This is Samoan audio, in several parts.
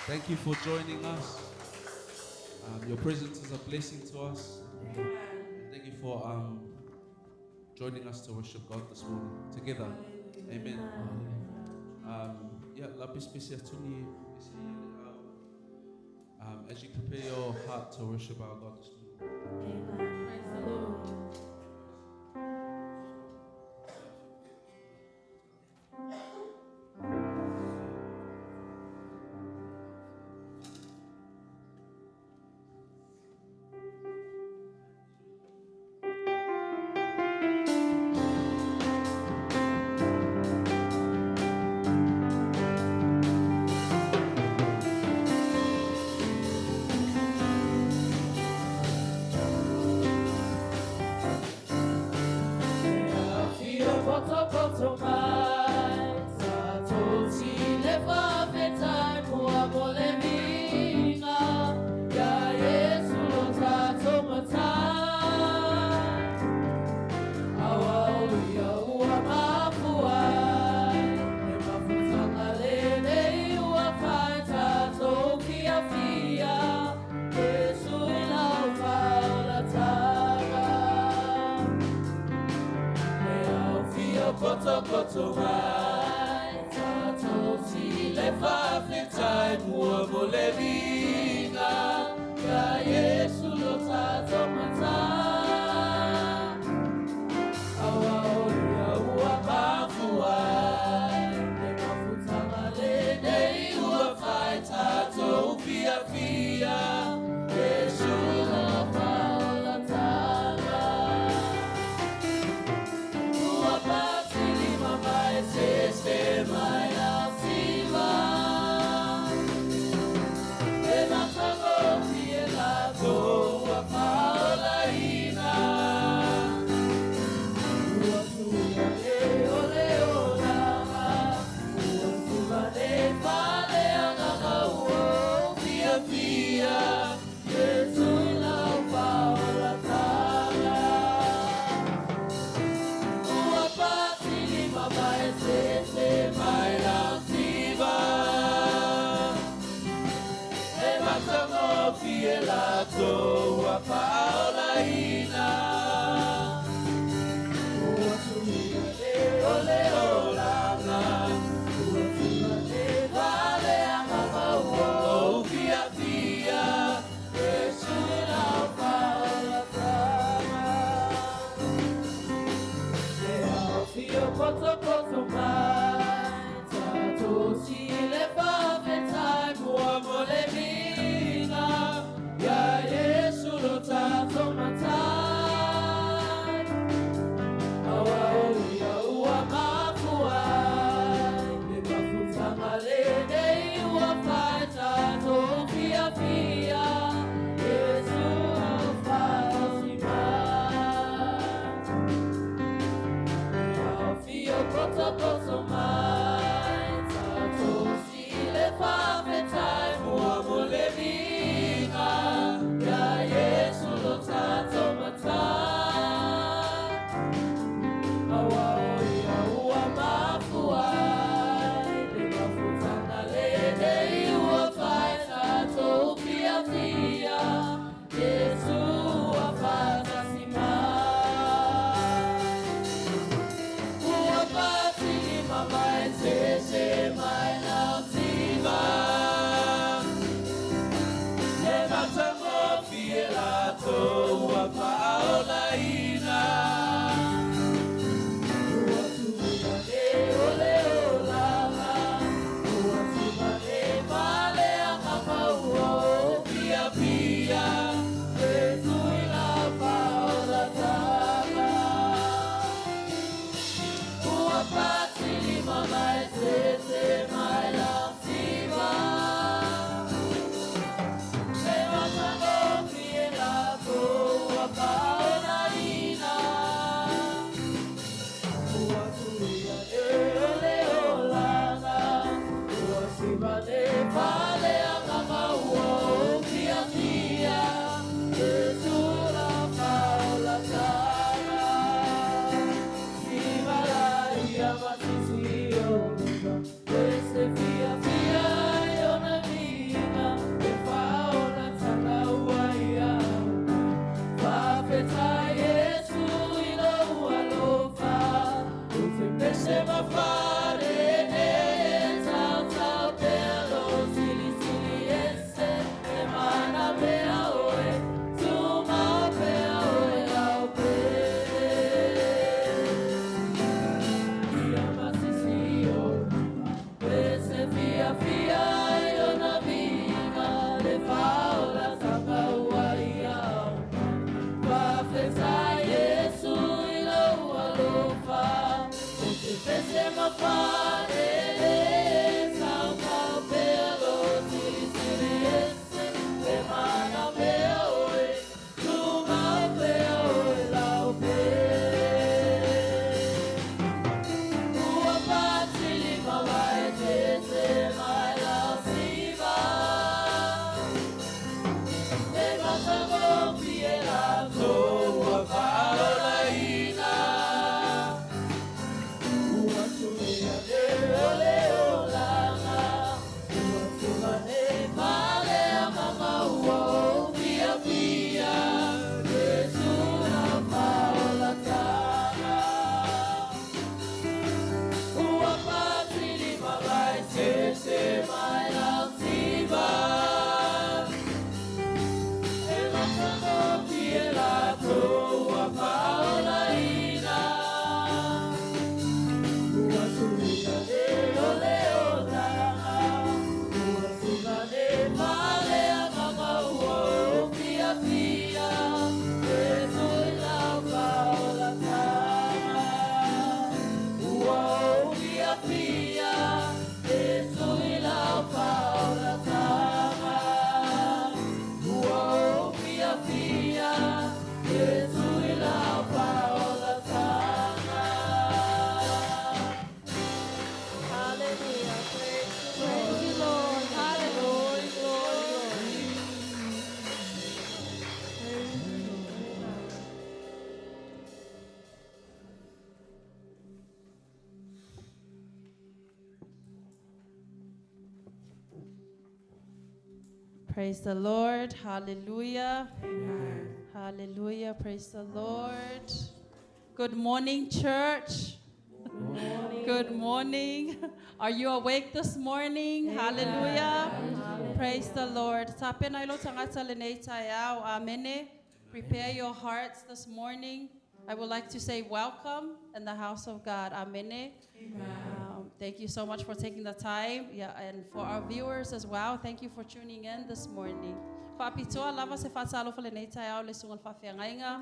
Thank you for joining us. Your presence is a blessing to us. Amen. And thank you for joining us to worship God this morning together. Amen. Yeah, lapis pesi atuni pesi ele au. As you prepare your heart to worship our God this morning. Amen. Praise the Lord. Praise the Lord. Hallelujah. Amen. Hallelujah. Praise the Lord. Good morning, church. Good morning. Good morning. Are you awake this morning? Amen. Hallelujah. Hallelujah. Praise the Lord. Tapena ilo tangata lenei taiao. Amen. Prepare your hearts this morning. I would like to say welcome in the house of God. Amen. Amen. Thank you so much for taking the time. Yeah, and for our viewers as well, thank you for tuning in this morning. Fa'apitoa lava se fa'atalofa lenei taeao le suga le fa'afeagaiga.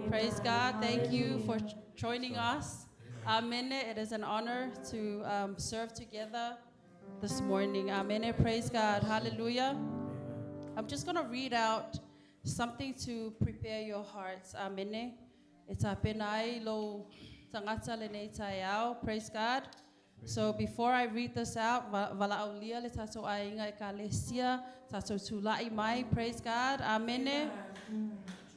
Praise God. Thank you for joining us. Amen. It is an honor to serve together this morning. Amen. Praise God. Hallelujah. I'm just going to read out something to prepare your hearts. Amen. E tapena ai lo tangata lenei taeao. Praise God. So before I read this out, vala'aulia le tatou aiga e kalesia, tatou tula'i mai. Praise God. Amen. Amen.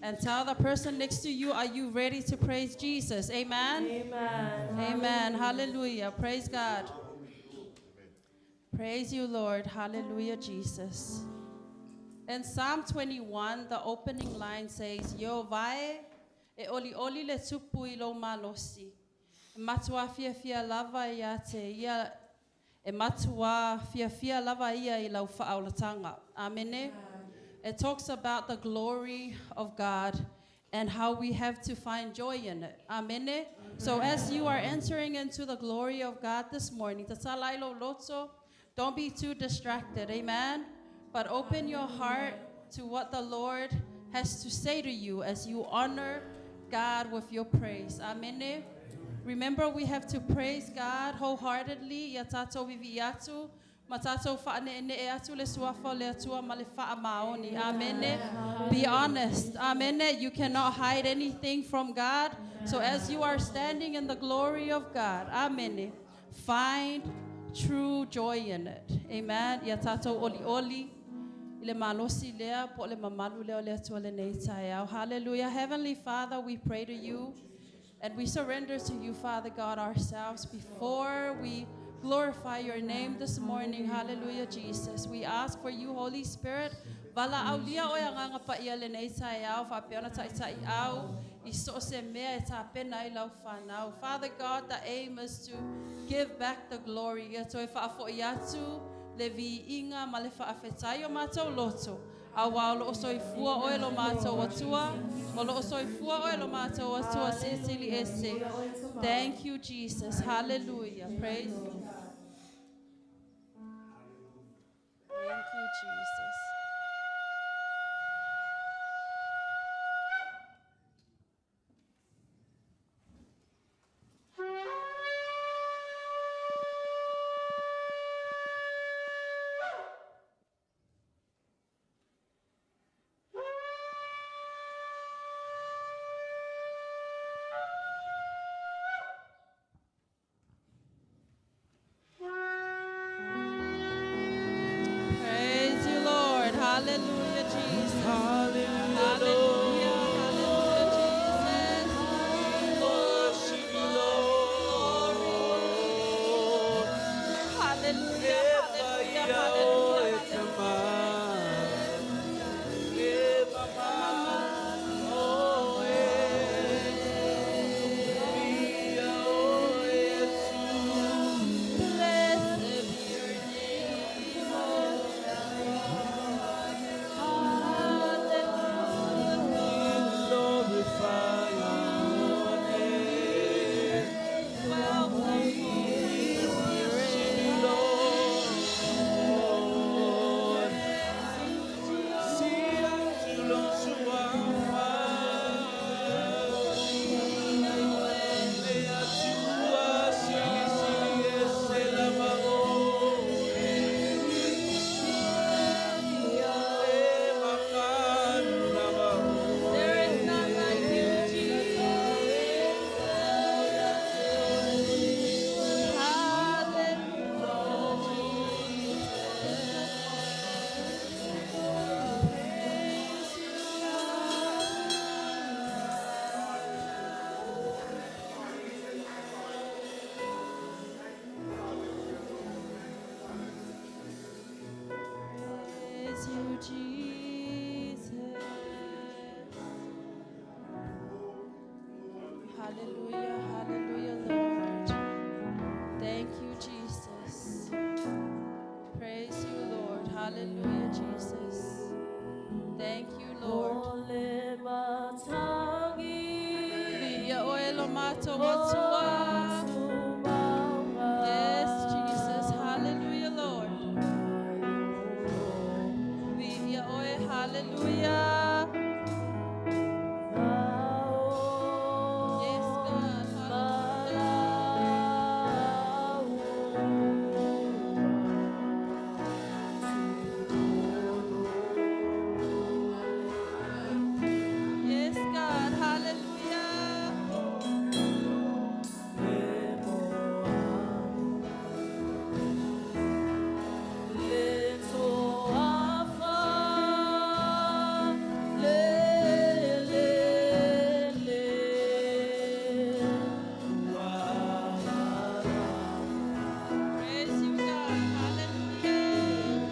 And tell the person next to you, are you ready to praise Jesus? Amen. Amen. Amen. Hallelujah. Praise God. Praise you, Lord. Hallelujah, Jesus. In Psalm 21, the opening line says, Yo vae e oli oli le tupu i lo malosi. E matua fia fia lava ia te ia, e matua fia fia lava ia i lau whaolatanga. Amen. Amen. It talks about the glory of God and how we have to find joy in it. Amen. Amen. So as you are entering into the glory of God this morning, tatala ilo loto, don't be too distracted. Amen. But open your heart to what the Lord has to say to you as you honor God with your praise. Amen. Remember, we have to praise God wholeheartedly. Ia tatou vivi atu, ma tatou whaane'ene'e atu le suafa o le Atua ma le whaamaoni. Amen. Be honest. Amen. You cannot hide anything from God. So as you are standing in the glory of God, amen, find true joy in it. Amen. Ia tatou oli oli, i le malosi lea, po le mamalu lea o le Atua lenei taeao. Hallelujah. Heavenly Father, we pray to you and we surrender to you, Father God, ourselves before we glorify your name this morning. Hallelujah, Jesus. We ask for you, Holy Spirit. Vala aulia oe anganga pa ia lenei taeao, whaapeona ta'itai au, i so se mea e tāpena i lau whanau. Father God, the aim is to give back the glory. Ia toe whaafoi atu, le viiga ma le faafetai o matou loto. Auā o loo soifua oe lo matou Atua, ma loo soifua oe lo matou Atua silisili ese. Thank you, Jesus. Hallelujah. Praise you. Thank you, Jesus. Praise you, Lord. Hallelujah, Jesus. Hallelujah, Hallelujah, hallelujah, Jesus. Worship you, Lord. Hallelujah, hallelujah, hallelujah, hallelujah. Blessed be your you, Jesus. Hallelujah, hallelujah, Lord. Thank you, Jesus. Praise you, Lord. Hallelujah, Jesus. Thank you, Lord. Ole matangi Ia oe lo mato matua. Yes, Jesus. Hallelujah, Lord. Ia oe, hallelujah. Yes, God. Hallelujah. Yes, God. Hallelujah. Praise you, God. Hallelujah.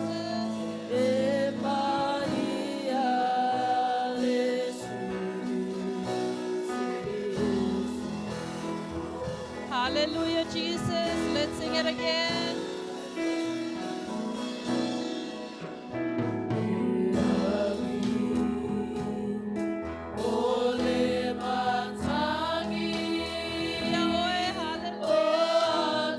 Jesus. Hallelujah, Jesus. Let's sing it again. Ia oe, hallelujah.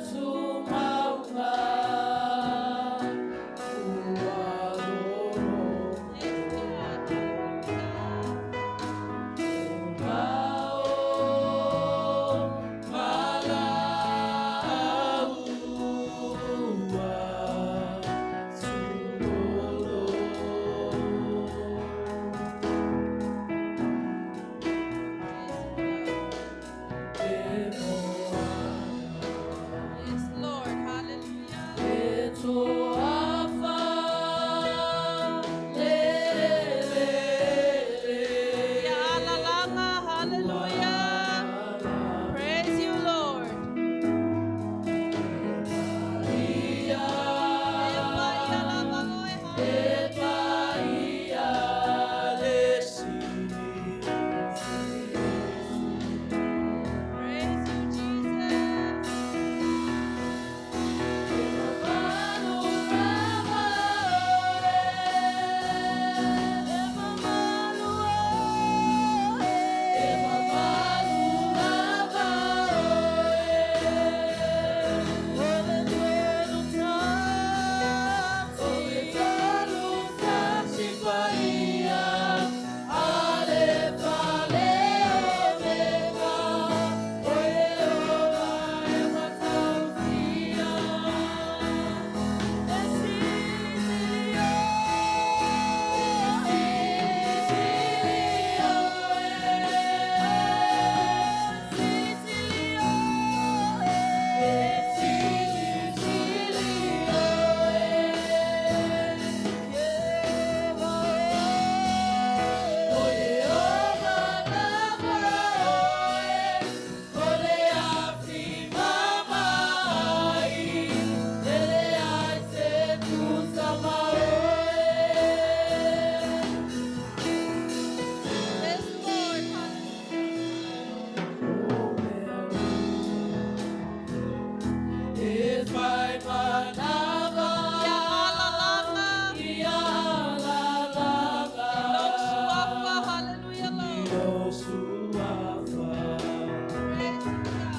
Yes, God. Hallelujah. Yes, Lord. Hallelujah. Ya alalanga. Hallelujah. Praise you, Lord. Epa ia lava oe. Hallelujah. Praise you, Jesus. Yes, Lord. Ya alalanga. Lord Suafa. Hallelujah, Lord. Praise you, God.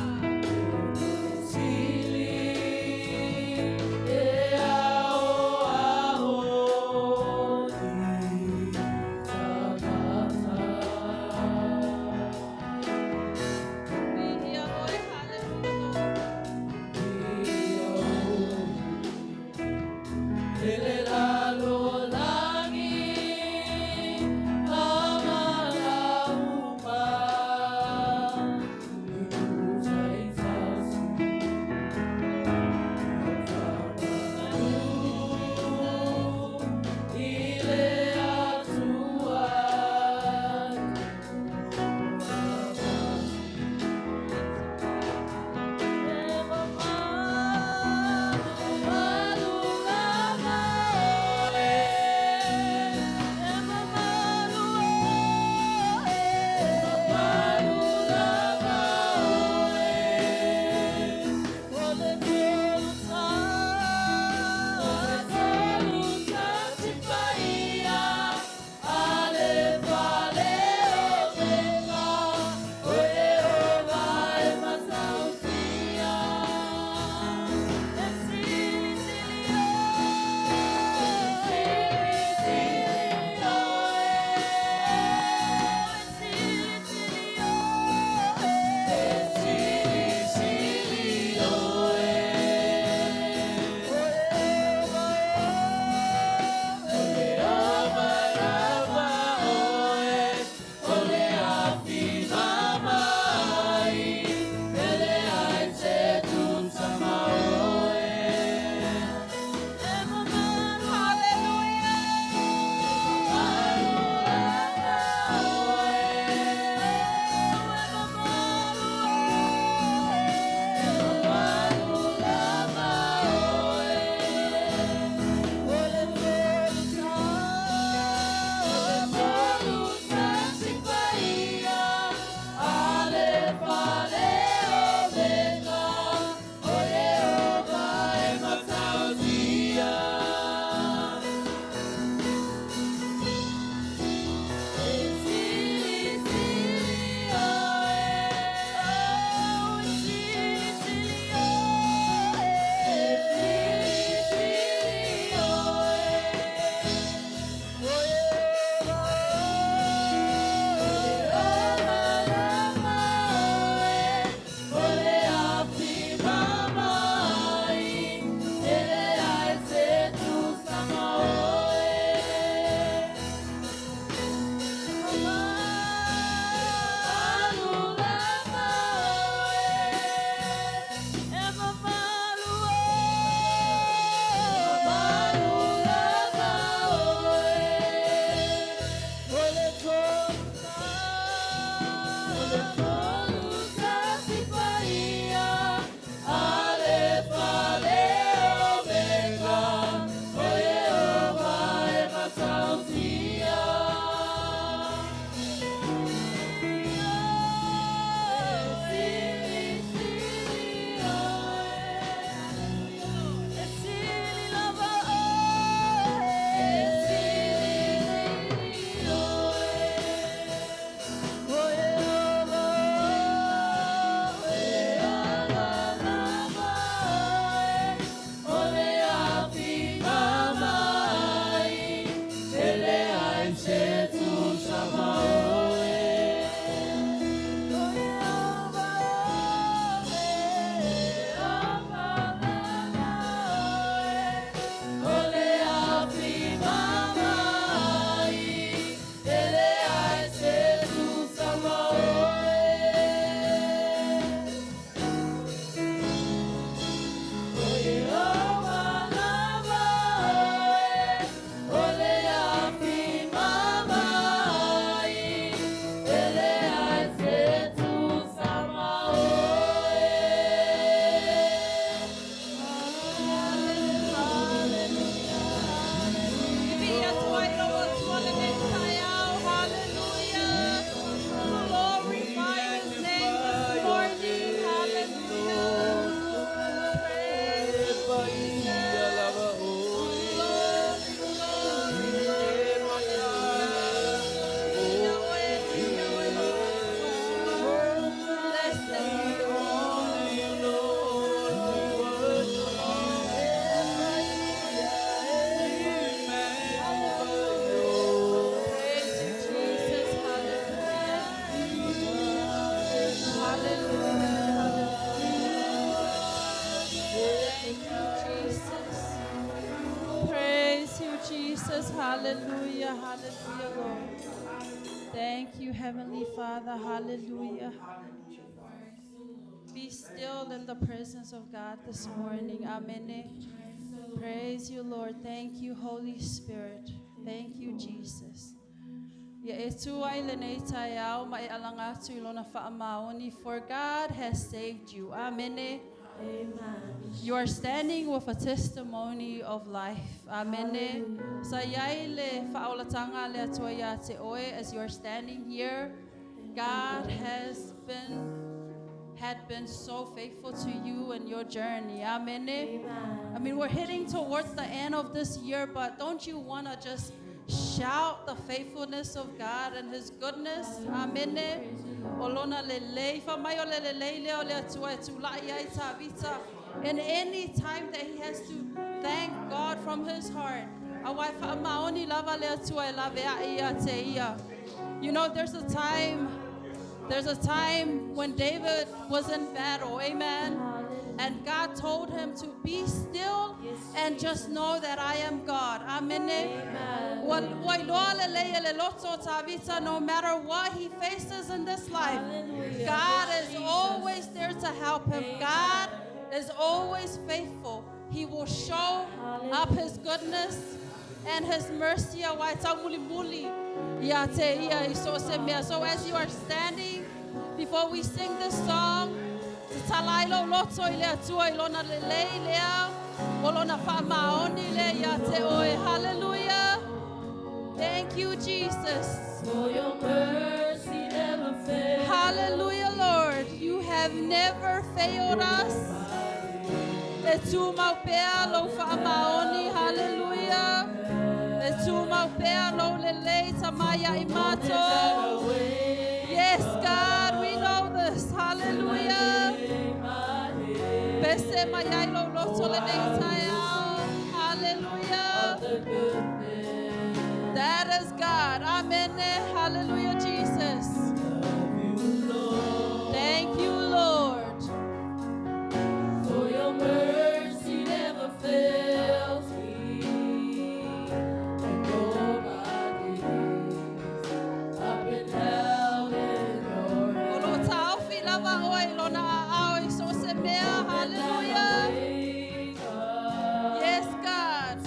Ia oe. Hallelujah, Lord. Jesus. Hallelujah. Hallelujah, Lord. Thank you, Heavenly Father. Hallelujah. Be still in the presence of God this morning. Amen. Praise you, Lord. Thank you, Holy Spirit. Thank you, Jesus. Ia e tu ai lenei taeao ma e alanga atu i lona whaamaoni, for God has saved you. Amen. Amen. You are standing with a testimony of life. Amen. Sa iai le whaolatanga le atua ia te oe as you are standing here. God has been so faithful to you and your journey. Amen. Amen. I mean, we're heading towards the end of this year, but don't you want to just shout the faithfulness of God and His goodness? Amen. Olona lelei, fa mai o le lelei lea o le atua e tūla'i ai Tavita. In any time that he has to thank God from his heart. Awai wha maoni lava le atua e lawe ai ia te ia. You know, there's a time when David was in battle, amen? And God told him to be still and just know that I am God. Amen. Amen. No matter what he faces in this life, Hallelujah. God is always there to help him. Amen. God is always faithful. He will show up His goodness and His mercy. So as you are standing, before we sing this song, talailo loto i le atua i lona lelei lea, o lona whaamaoni lea ia te oe. Hallelujah. Thank you, Jesus. For your mercy never fails. Hallelujah, Lord. You have never failed us. E tū mau pea lo whaamaoni. Hallelujah. E tū mau pea lo lelei tamaya i mātou. Yes, God, we know this. Hallelujah. Pese mai lo loto le nei taiao. Hallelujah. That is God. Amen. Hallelujah, Jesus. Thank you, Lord. For your mercy never fails me. And all my days I've been held in your O lo taofi lava oe lona ao I so se mea. Hallelujah. Yes, God.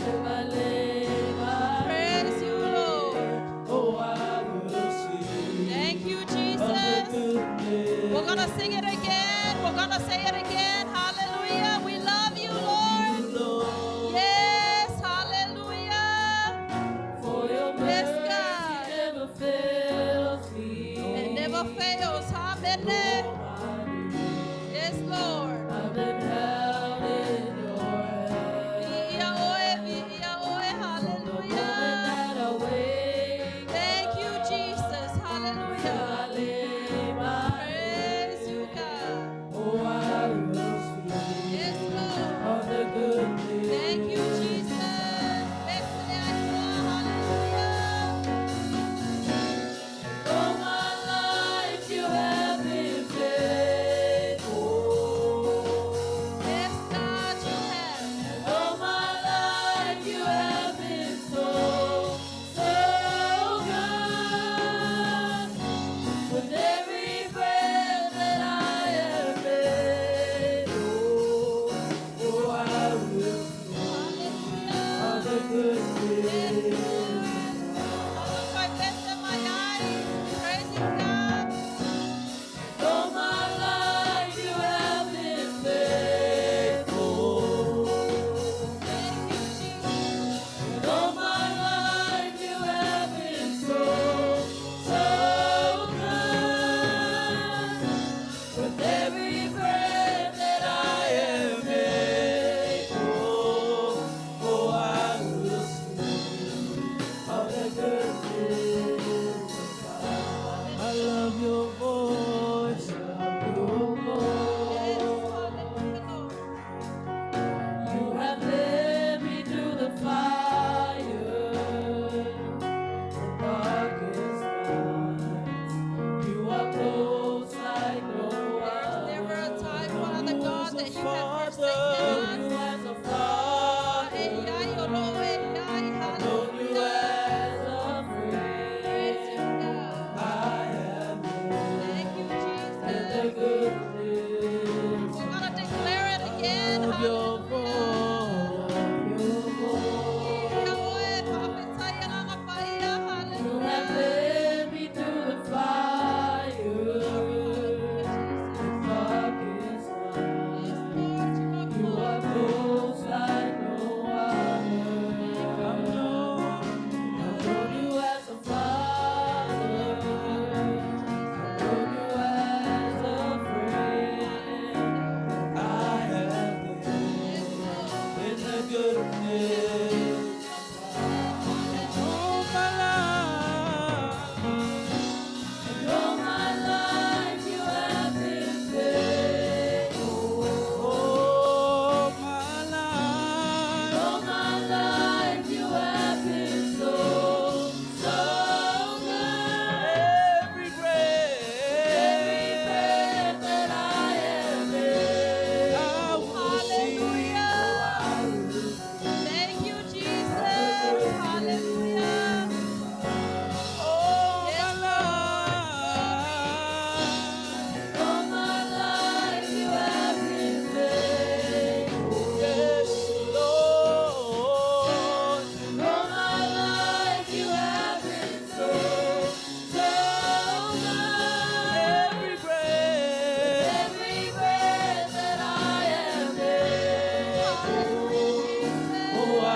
Praise you, Lord. Oh, I will sing Thank you, of the Jesus. goodness. We're going to sing it again. We're going to say it again. Hallelujah. We love you, Lord. Lord. Yes, hallelujah. For your Yes, mercy God. never fails me. It never fails. Amen. Yes, Lord. I've been held in your hand. Vi'ia oe, vi'ia oe. The Hallelujah. moment that I wake Thank you, Jesus. up, Hallelujah. I lay my Praise you, God. Oh, I will sing Yes, Lord. of the goodness. Thank you, Jesus. Hallelujah. All my life you have been faithful. Yes, God, you have. All my life you have been so, so good. With every breath that I am able, Oh, I will sing of the goodness. Praising God. all my life you have been faithful. Thank you, Jesus. And all my life you have been so, so good. With every breath that I am able, Oh, I will sing of the goodness of God. I love your voice, love your voice. Yes, hallelujah, Lord. You have led me through the fire, the darkest nights. You are close like no There's other. never a time, Father God, that you have forsaken us. You as a father. Ei, ai, o lo, ei, ai, I know hallelujah. Goodness. All my life, and all my life you have been faithful. All my life, all my life you have been so, so good. Every breath, every breath that I am able, I will sing. Hallelujah. Thank you, Jesus. Hallelujah. All Yes, my life. All my life you have been faithful. Yes, Lord. All my life you have been so, so good. Every breath, Every breath that I am able, oh, I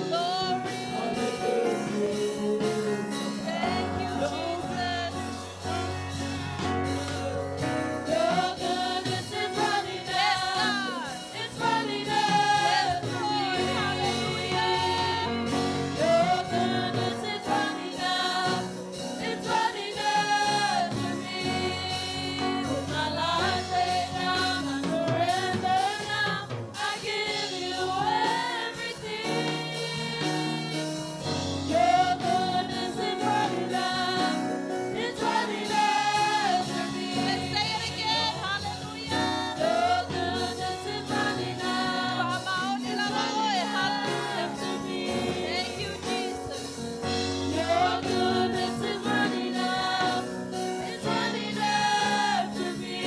Glory. Thank you, Jesus. your goodness is running Yes, after, God. it's running Yes, after Lord. me. Hallelujah. Your goodness is running after, it's running after me. With my life laid down, I surrender now. I give you everything. Your goodness is running after, it's running after me. Let's say it again. Hallelujah. Your goodness is running after, Hallelujah. after me. Thank you, Jesus. Your goodness is running after, it's running after me.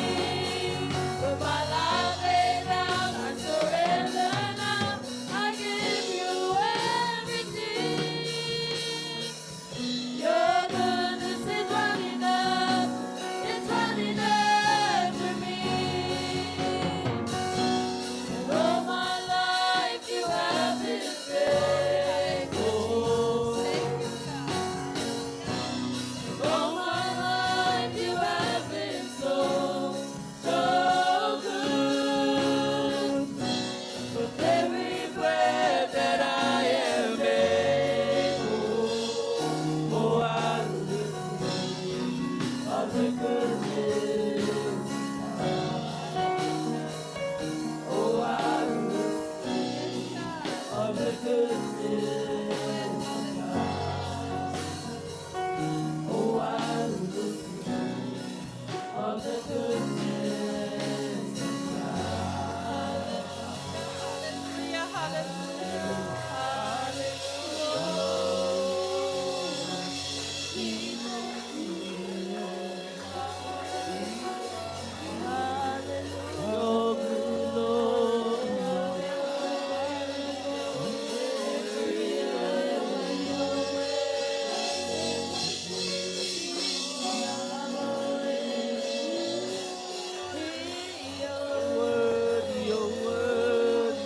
With my life laid down, I surrender now. I give you everything. Your goodness is running after, it's running after me. And all my life you have been faithful. Thank you, God. All my life you have been so, so good. With every breath that I am able, oh, I will of the goodness. Oh, I will of the goodness. Oh, I will of the goodness. Hallelujah. Hallelujah. You're good, Lord. Worthy, you're worthy.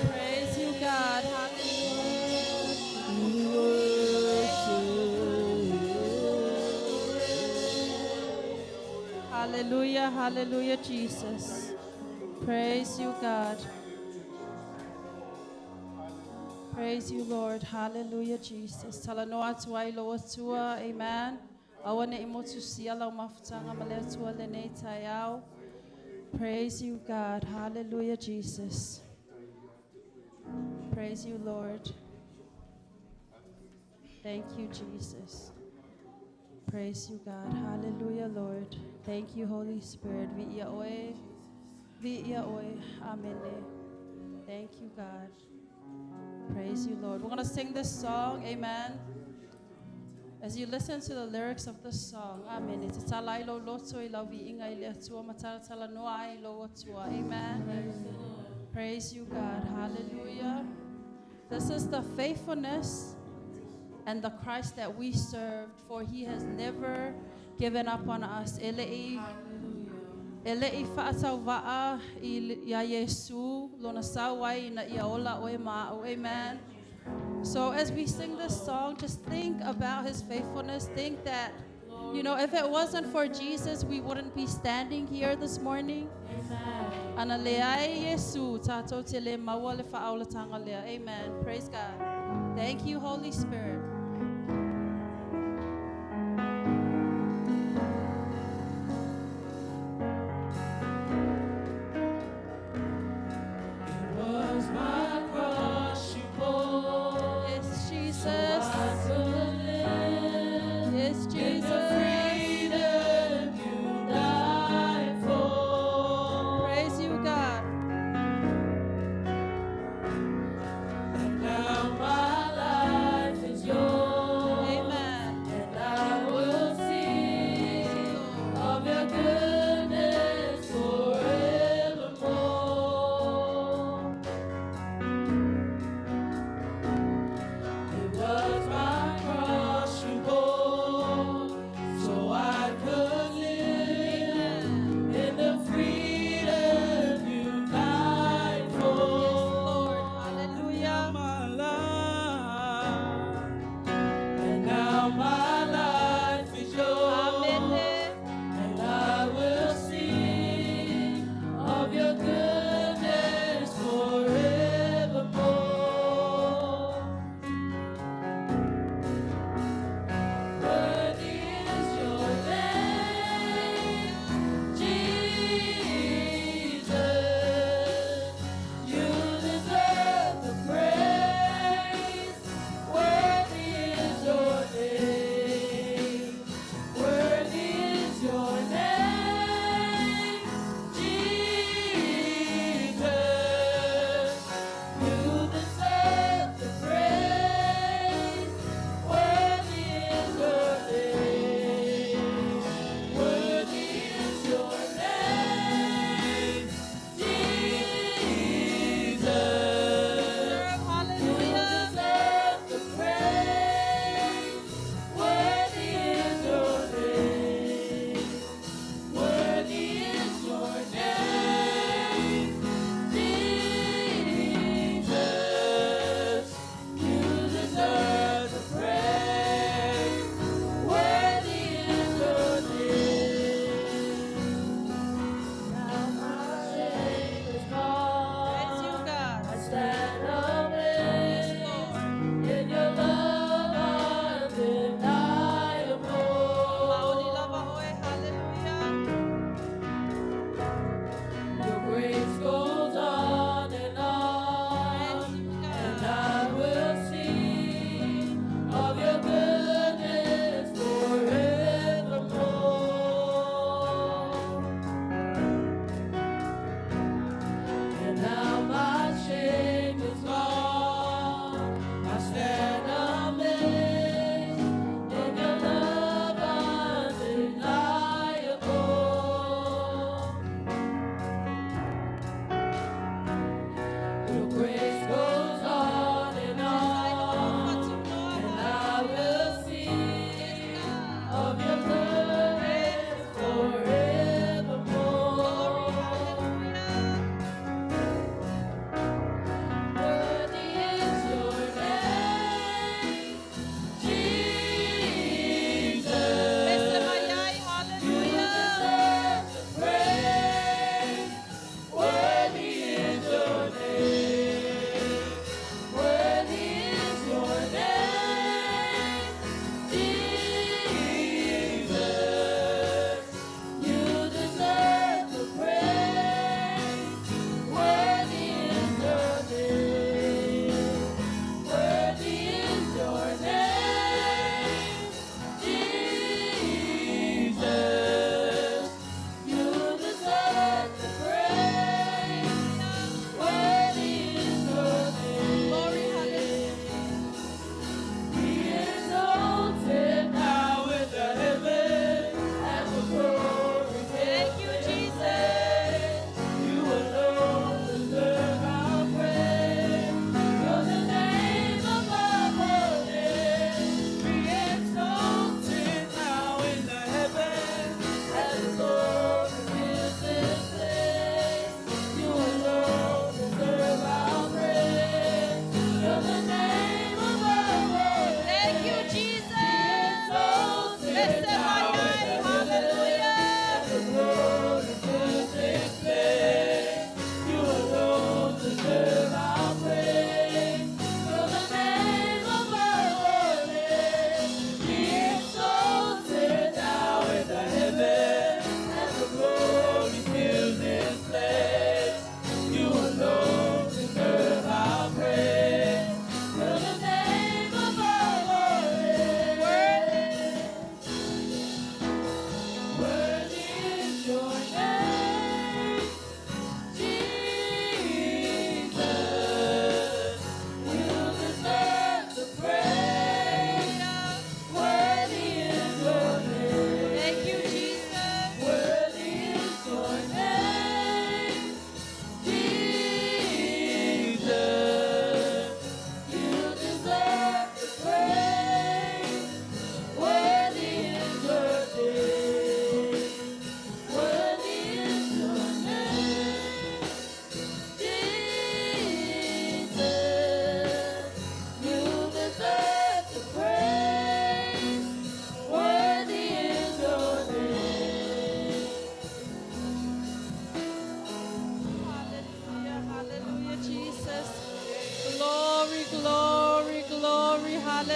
Praise you, God. Hallelujah. We worship. Hallelujah. Hallelujah, Jesus. Praise you, God. Praise you, Lord. Hallelujah, Jesus. Talanoa atu ai lo Atua. Amen. Aua ne i motusia lau mafutaga ma le Atua lenei taeao. Praise you, God. Hallelujah, Jesus. Praise you, Lord. Thank you, Jesus. Praise you, God. Hallelujah, Lord. Thank you, Holy Spirit. Viia oe. Viia oe. Amen. Thank you, God. Praise you, Lord. We're going to sing this song. Amen. As you listen to the lyrics of this song, amen. E tatala ai lou loto i lau viiga i le Atua ma talatalanoa ai lou Atua. Amen. Praise you, God. Hallelujah. This is the faithfulness and the Christ that we served, for he has never given up on us. E le'i fa'atauva'a i ia Iesu lona sau ai ina ia ola oe ma a'u. Amen. So as we sing this song, just think about his faithfulness. Think that, you know, if it wasn't for Jesus, we wouldn't be standing here this morning. Amen. Ana le ai Yesu, tātou te le maua le whaaulatanga lea. Amen. Praise God. Thank you, Holy Spirit. It was my cross you bore, Yes, so Jesus. I could live Yes, in the Jesus. freedom you died for. Praise you, God. And now my life is yours.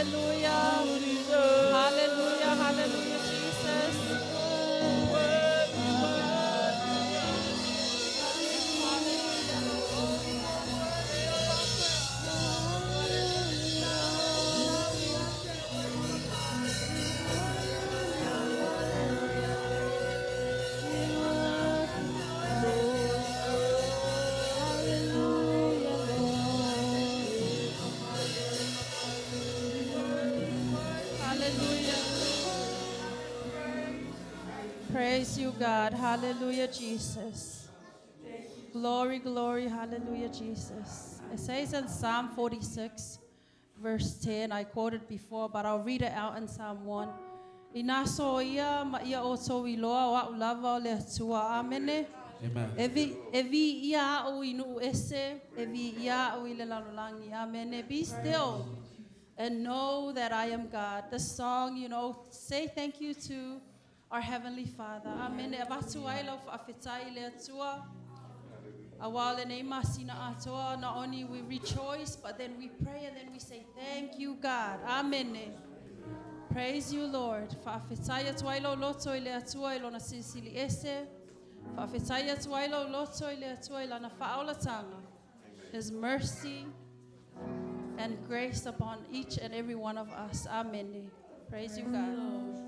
Hallelujah. Hallelujah. Hallelujah, Jesus. Hallelujah. Praise you, God. Hallelujah, Jesus. Glory, glory, hallelujah, Jesus. It says in Psalm 46, verse 10, I quoted before, but I'll read it out in Psalm 1. Ina so ia ma ia o tau iloa o au lava o le Atua. Amene. Amen. E vi ia au i nuu ese, e vi ia au i le lalolagi. Amen. Be still and know that I am God. This song, say thank you to our Heavenly Father. Amen. E avatu ai lau faafetai i le Atua. Aua lenei masina atoa, not only we rejoice, but then we pray and then we say, thank you, God. Amen. Praise you, Lord. Faafetai atu ai lau loto i le Atua i lona silisili ese. Faafetai atu ai lau loto i le Atua i lana faaolatanga. His mercy and grace upon each and every one of us. Amen. Praise you, God.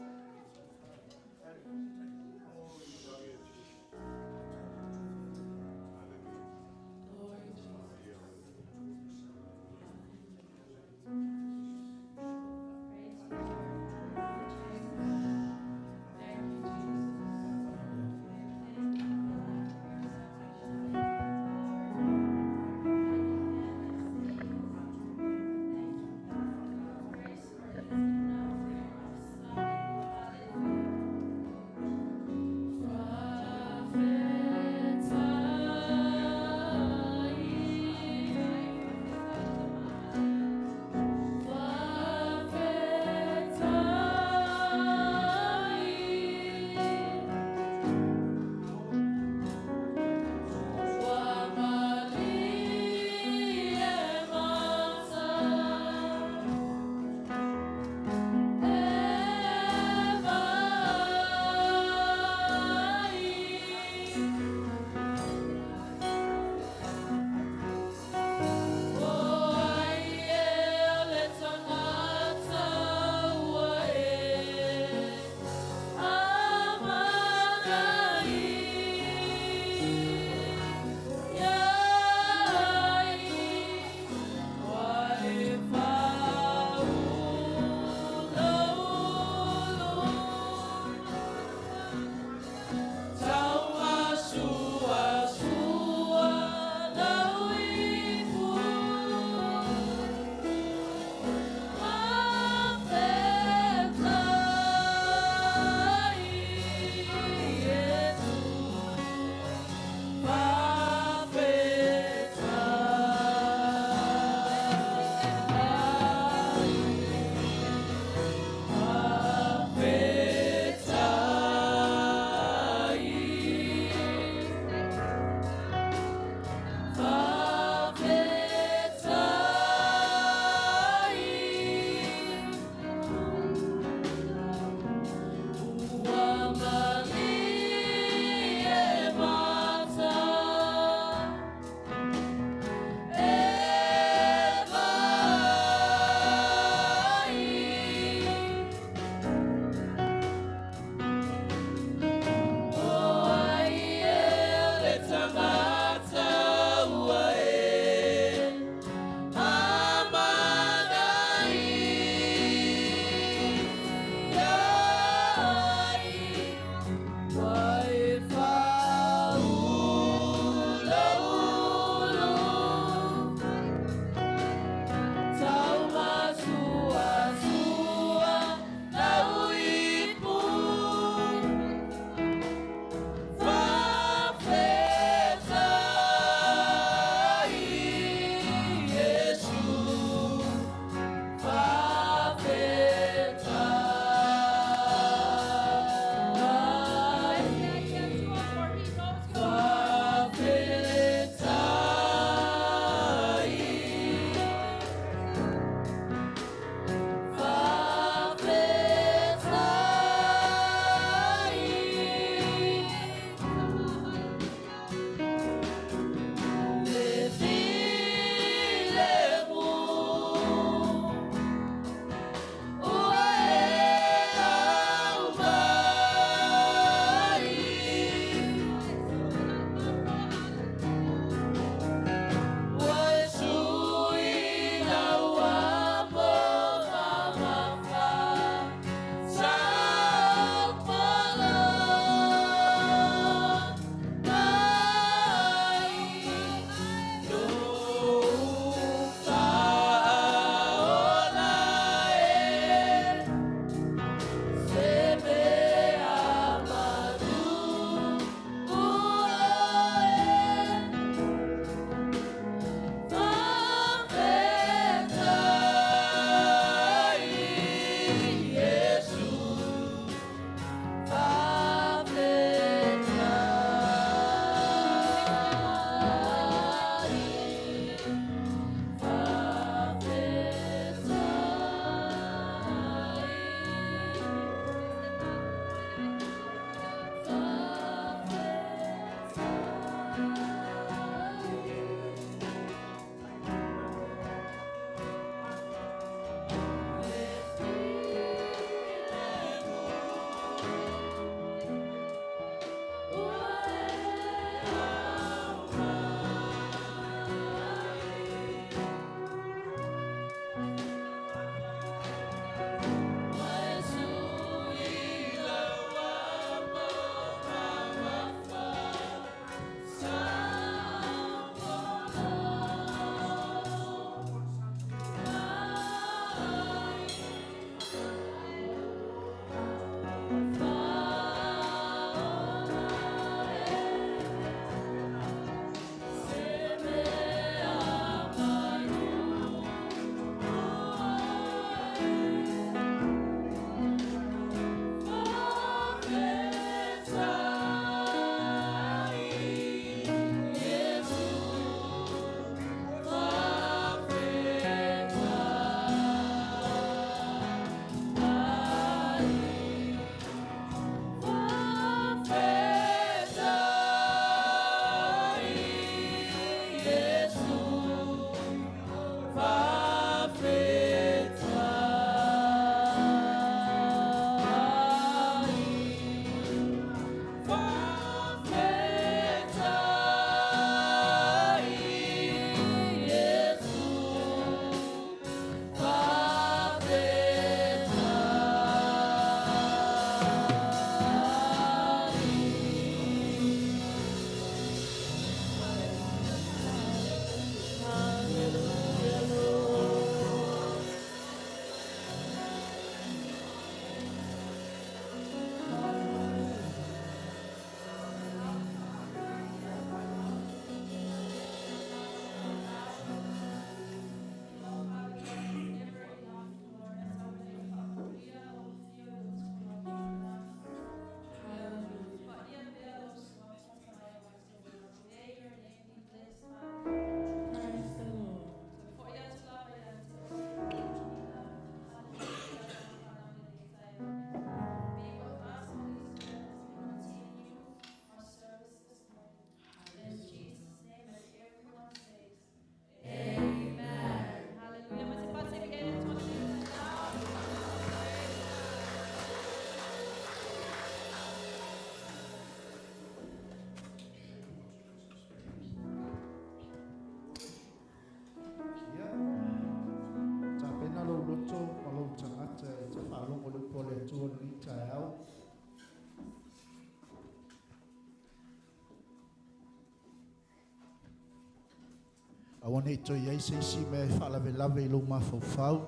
Aua nei toe i ai se isi mea e faalavelave i lou mafaufau.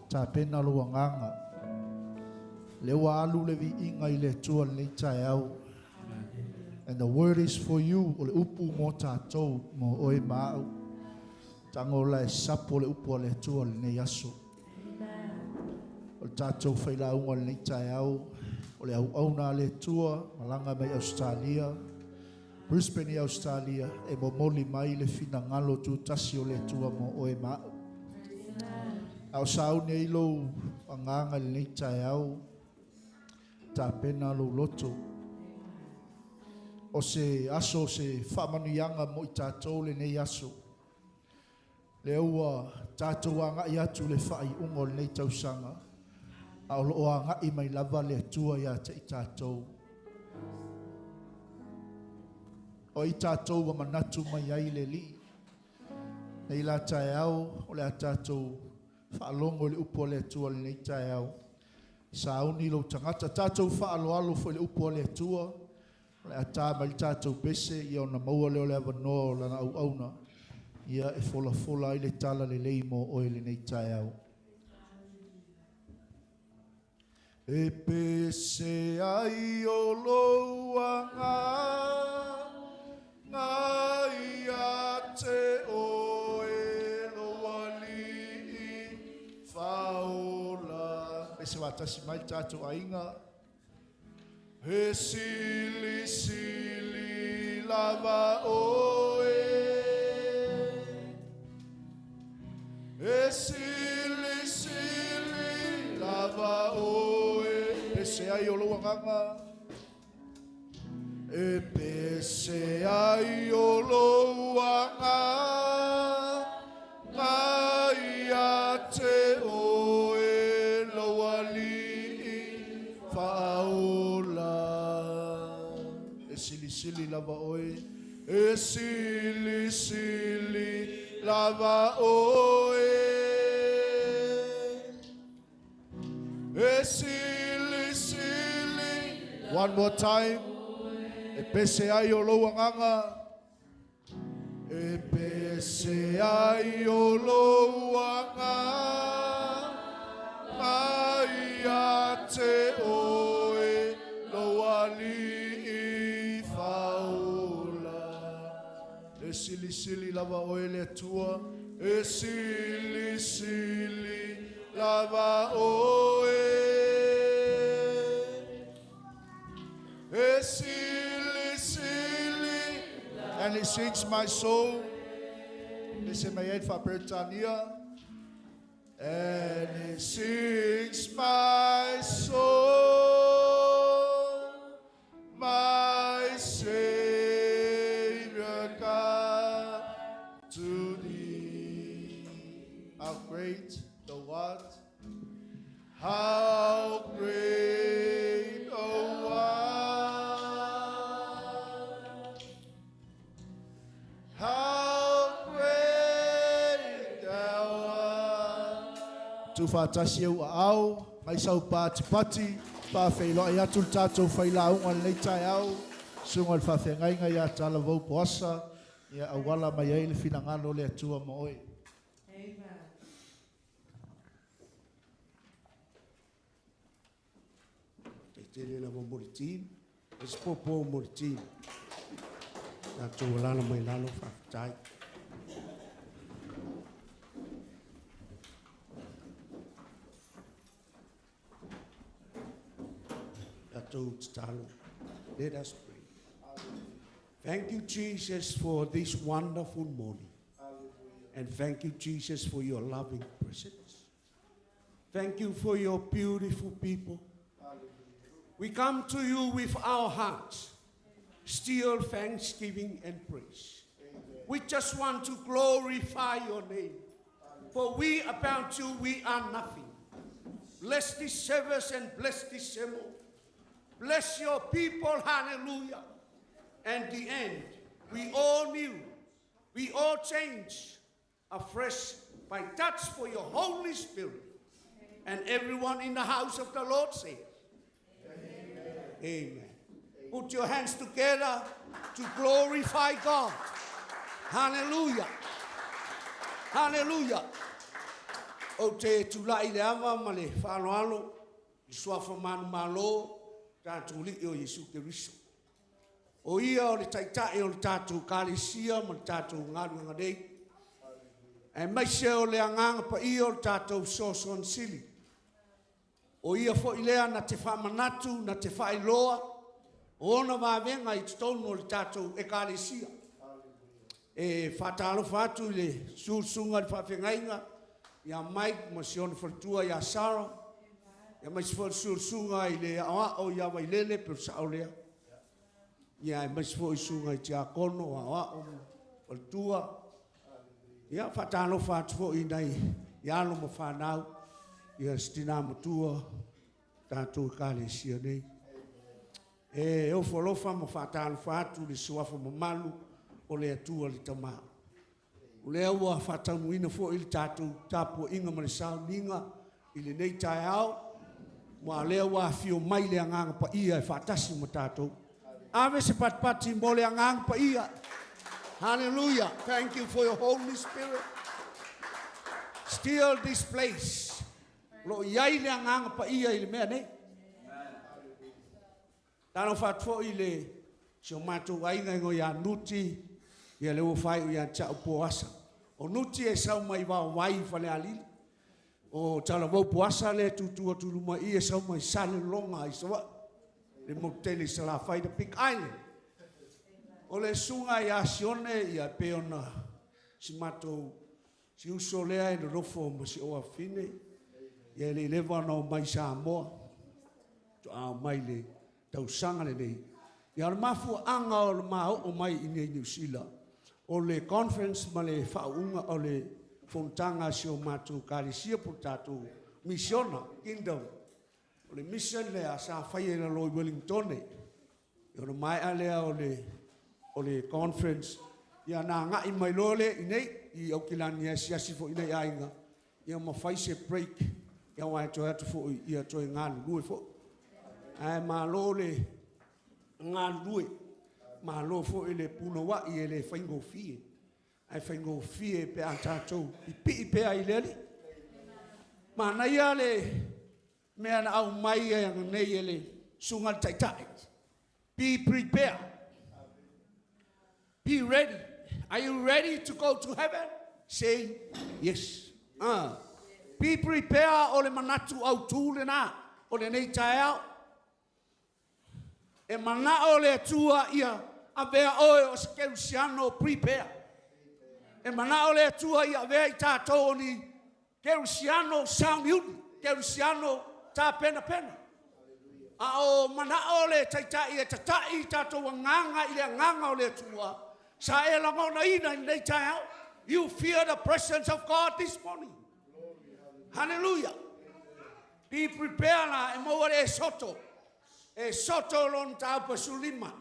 Tapena lou agaga. Lea ua alu le viiga i le Atua i lenei taeao. And the word is for you, o le upu mo tatou, mo oe ma au. Tago la e sapo le upu a le Atua i lenei aso. O le tatou failauga i lenei taeao, o le auauna a le Atua, malaga mai Ausetalia, Brisbane i Ausetalia, e momoli mai le finagalo tutasi o le Atua mo oe ma au. A o sauni ai lou agaga i lenei taeao, tapena lou loto. O se aso o se faamanuiaga mo i tatou lenei aso. Lea ua tatou agai atu i le faaiuga o lenei tausaga, a o loo agai mai lava le Atua ia te i tatou. O i tatou ua manatu mai ai le Alii. Nei la taeao, o le a tatou faalogo i le upu a le Atua i lenei taeao. Sauni lou tagata, tatou faaaloalo foi i le upu a le Atua. O le a ta mai le tatou pese, ia ona maua lea o le avanoa o lana auauna, ia e folafola ai le tala lelei mo oe lenei taeao. E pese ai o lou agaga ia te oe lou Alii faola. Pese faatasi mai le tatou aiga. E silisili lava oe. E silisili lava oe. Pese ai o lou agaga. E pese ai o lou agaga ia te oe lou Alii faola. E silisili lava oe. E silisili lava oe. E silisili. One more time. E pese ai o lou agaga. E pese ai o lou agaga ia te oe lou Alii faola. E silisili lava oe le Atua. E silisili lava oe. E silisili. And it sings my soul. Pese mai ai le faa-Peretania. And it sings my soul, my Savior God, to thee. How great thou art! How great thou art! How great thou art! Tuufaatasi ou aao, mai sau patipati, faafeiloai atu le tatou failauga lenei taeao, susuga i le faafeagaiga ia Talavou Poasa, ia auala mai ai le finagalo o le Atua mo oe. Amen. E tele lava mo le team. E se popo mo le team. Tatou alala mai lalo faafetai. Tatou tatalo. Let us pray. Thank you, Jesus, for this wonderful morning. And thank you, Jesus, for your loving presence. Thank you for your beautiful people. We come to you with our hearts, still thanksgiving and praise. We just want to glorify your name. For we about you, we are nothing. Bless this service and bless this sermon. Bless your people, hallelujah. And the end, we all knew, we all change afresh by touch for your Holy Spirit. And everyone in the house of the Lord says, Amen. Amen. Put your hands together to glorify God. Hallelujah. Hallelujah. O te tulai le ava ma le fa'aloalo i suafa manumalo tatou Alii o Iesu Keriso. O ia o le Taita'i o le tatou Ekalesia ma le tatou galuega nei. Aemaise o le Agaga Paia o le tatou fesoasoani sili. O ia foi lea na te faamanatu, na te faailoa, o ona vavega i totonu o le tatou Ekalesia. E faatalofa atu i le susuga i le faafeagaiga ia Mike ma si ona faletua ia Sarah, aemaise foi le susuga i le aoao ia Vailele pe o le sao lea. Ia aemaise foi susuga i tiakono, aoao ma faletua. Ia faatalofa atu foi i nai i alo ma fanau, ia si tina matua tatou Ekalesia nei. E ofo alofa ma faatalofa atu le suafa mamalu o le Atua le Tama. O lea ua faataunuuina foi le tatou tapuaiga ma le sauniga i lenei taeao, ma o lea ua afio mai le Agaga Paia e faatasi ma tatou. Ave se patipati mo le Agaga Paia. Hallelujah. Thank you for your Holy Spirit. Still this place. Lo iai le Agaga Paia i le mea nei. Talofa atu foi i le si o matou aiga i go ia Nuti, ia le ua fai o ia tau Poasa. O Nuti e sau mai vaovai i Falealili. O talavou Poasa le tutu atu i luma i e sau mai Salelologa i Savaii. Le motu tele i Salafai, the Big Island. O le susuga ia Sione ia pe ona si matou si uso lea e nonofo ma si ou afafine. Ia e le i leva ona omai Samoa. Toa omai le tausaga lenei. Ia o le mafuaaga o le maoo mai i nei Niu Sila. O le conference ma le faauuga o le fonotaga a si o matou Ekalesia po o tatou misiona, Kingdom. O le mission lea sa faia i lalo i Wellington. Ia ona maea lea o le conference. Ia na agai mai loa lea i nei, i Aukilani e asiasi foi nei aiga. Ia ma fai se break. Ia aua e toe atu foi, ia toe galulue foi. Ae malo le galulue. Malo foi le punouai e le faigofie. Ae faigofie pe a tatou pipii pea i le Alii. Manaia le mea na aumai e nei e le susuga i le Taitai. Be prepared. Be ready. Are you ready to go to heaven? Say yes. Be prepared o le manatu autū lena o lenei taeao. E manao le Atua ia avea oe o se kerisiano prepare. E manao le Atua ia avea i tatou o ni kerisiano sauniuni, kerisiano tapenapena. A o manao le Taitai e tatai i tatou agaga i le agaga o le Atua, sa e lagonaina i lenei taeao. You feel the presence of God this morning. Hallelujah. Be prepared la e maua le Esoto. Esoto lona mataupu e 15.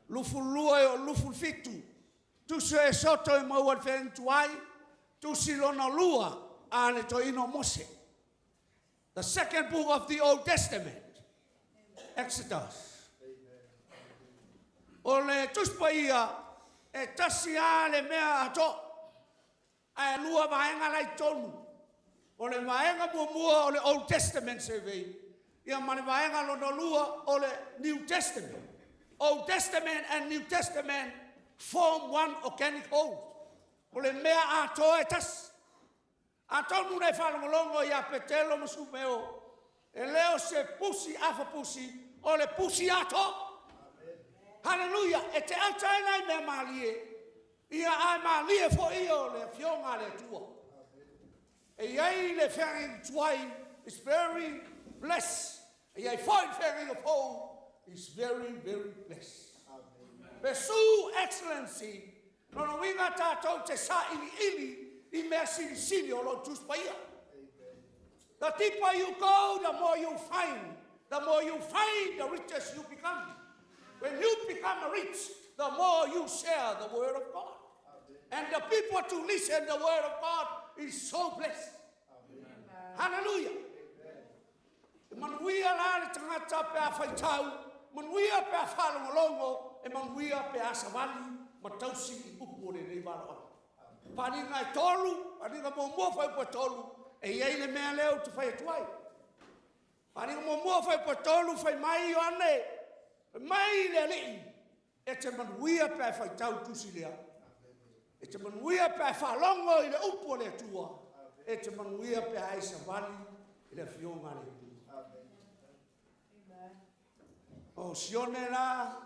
22 e o 27. Tusi o Esoto e maua le feagatuai. Tusi lona lua a le toeaina o Mose. The second book of the Old Testament. Exodus. O le Tusi Paia e tasi lava le mea atoa. Ae lua vaega la i totonu. O le vaega muamua o le Old Testament survey, ia ma le vaega lona lua o le New Testament. Old Testament and New Testament form one organic whole. O le mea atoa e tasi. Atonu na e faalogologo ia Petelo ma Sumeo, e le o se pusi afapusi, o le pusi atoa. Hallelujah. E te ata ai nai mea malie, ia ae malie foi ia o le afioga a le Atua. E iai le feagaiga tuai is very blessed. E iai foi le feagaiga fou is very, very blessed. Pursue excellency. Lona uiga tatou te sailiili i mea silisili o lo o Tusi Paia. The deeper you go, the more you find. The more you find, the richer you become. When you become rich, the more you share the word of God. And the people to listen the word of God is so blessed. Hallelujah. E manuia la le tagata pe a faitau, manuia pe a faalogologo, e manuia pe a savali Ma tausi i upu o lenei valaauga. Faaaliga e tolu, faaaliga muamua fuaiupu e tolu, e i ai le mea lea ou te fai atu ai. Faaaliga muamua fuaiupu e tolu, fai mai Ioane, fai mai le Alii, e te manuia pe a e faitau le tusi lea. E te manuia pe a e faalogo i le upu a le Atua. E te manuia pe a e savali i le afioga a le Atua. O Sione la,